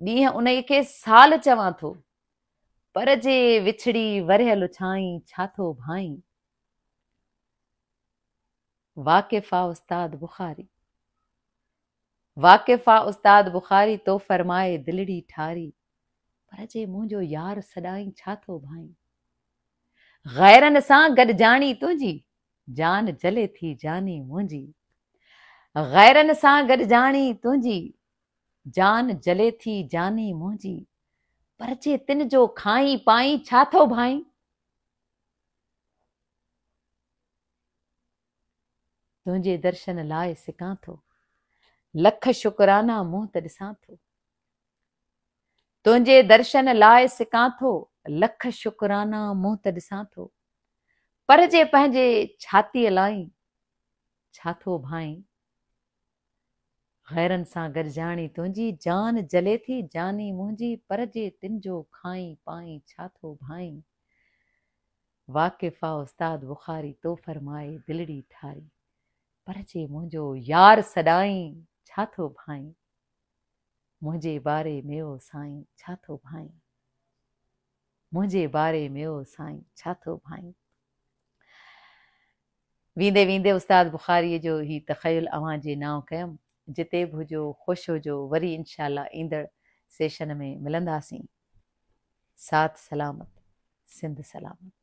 ڏينهن انهيء کي سال چوان ٿو. پر جي وڇڙي ورهيه لڇائين ڇا ٿو ڀائين. واقف آ استاد بخاري. واقف آ استاد بخاري تو فرمائي دلڙي ٺاري. پر جي منهنجو يار سڏائين ڇا ٿو ڀائين. غيرن سان گڏجاڻي تنهنجي جان جلي ٿي جاني منهنجي. غيرن سان گڏجاڻي تنهنجي جان جلي ٿي جاني منهنجي. پر جي تن جو کائين پائين ڇا ٿو ڀائين. تنهنجي درشن لاء سڪان ٿو. لک شڪرانا منهن ته ڏسان ٿو. تنهنجي درشن لاء سڪان ٿو. لک شڪرانا منهن ته ڏسان ٿو. پر جي پنهنجي ڇاتيء لائين ڇا ٿو ڀائين. غيرن سان گڏجاڻي تنهنجي جان جلي ٿي جاني منهنجي پر جي تن جو کائين پائين ڇا ٿو ڀائين. واقف آ استاد بخاري تو فرمائي دلڙي ٺاري پر جي منهنجو يار سڏائين ڇا ٿو ڀائين منهنجي باري ۾ او سائين ڇا ٿو ڀائين منهنجي باري ۾ او سائين ڇا ٿو ڀائين. ويندي ويندي استاد بخاري جو هي تخيل اوهان جي نانء ڪيم جتي به هجو خوش هجو وري انشاء الله ايندڙ سيشن ۾ ملنداسين. ساٿ سلامت سنڌ سلامت.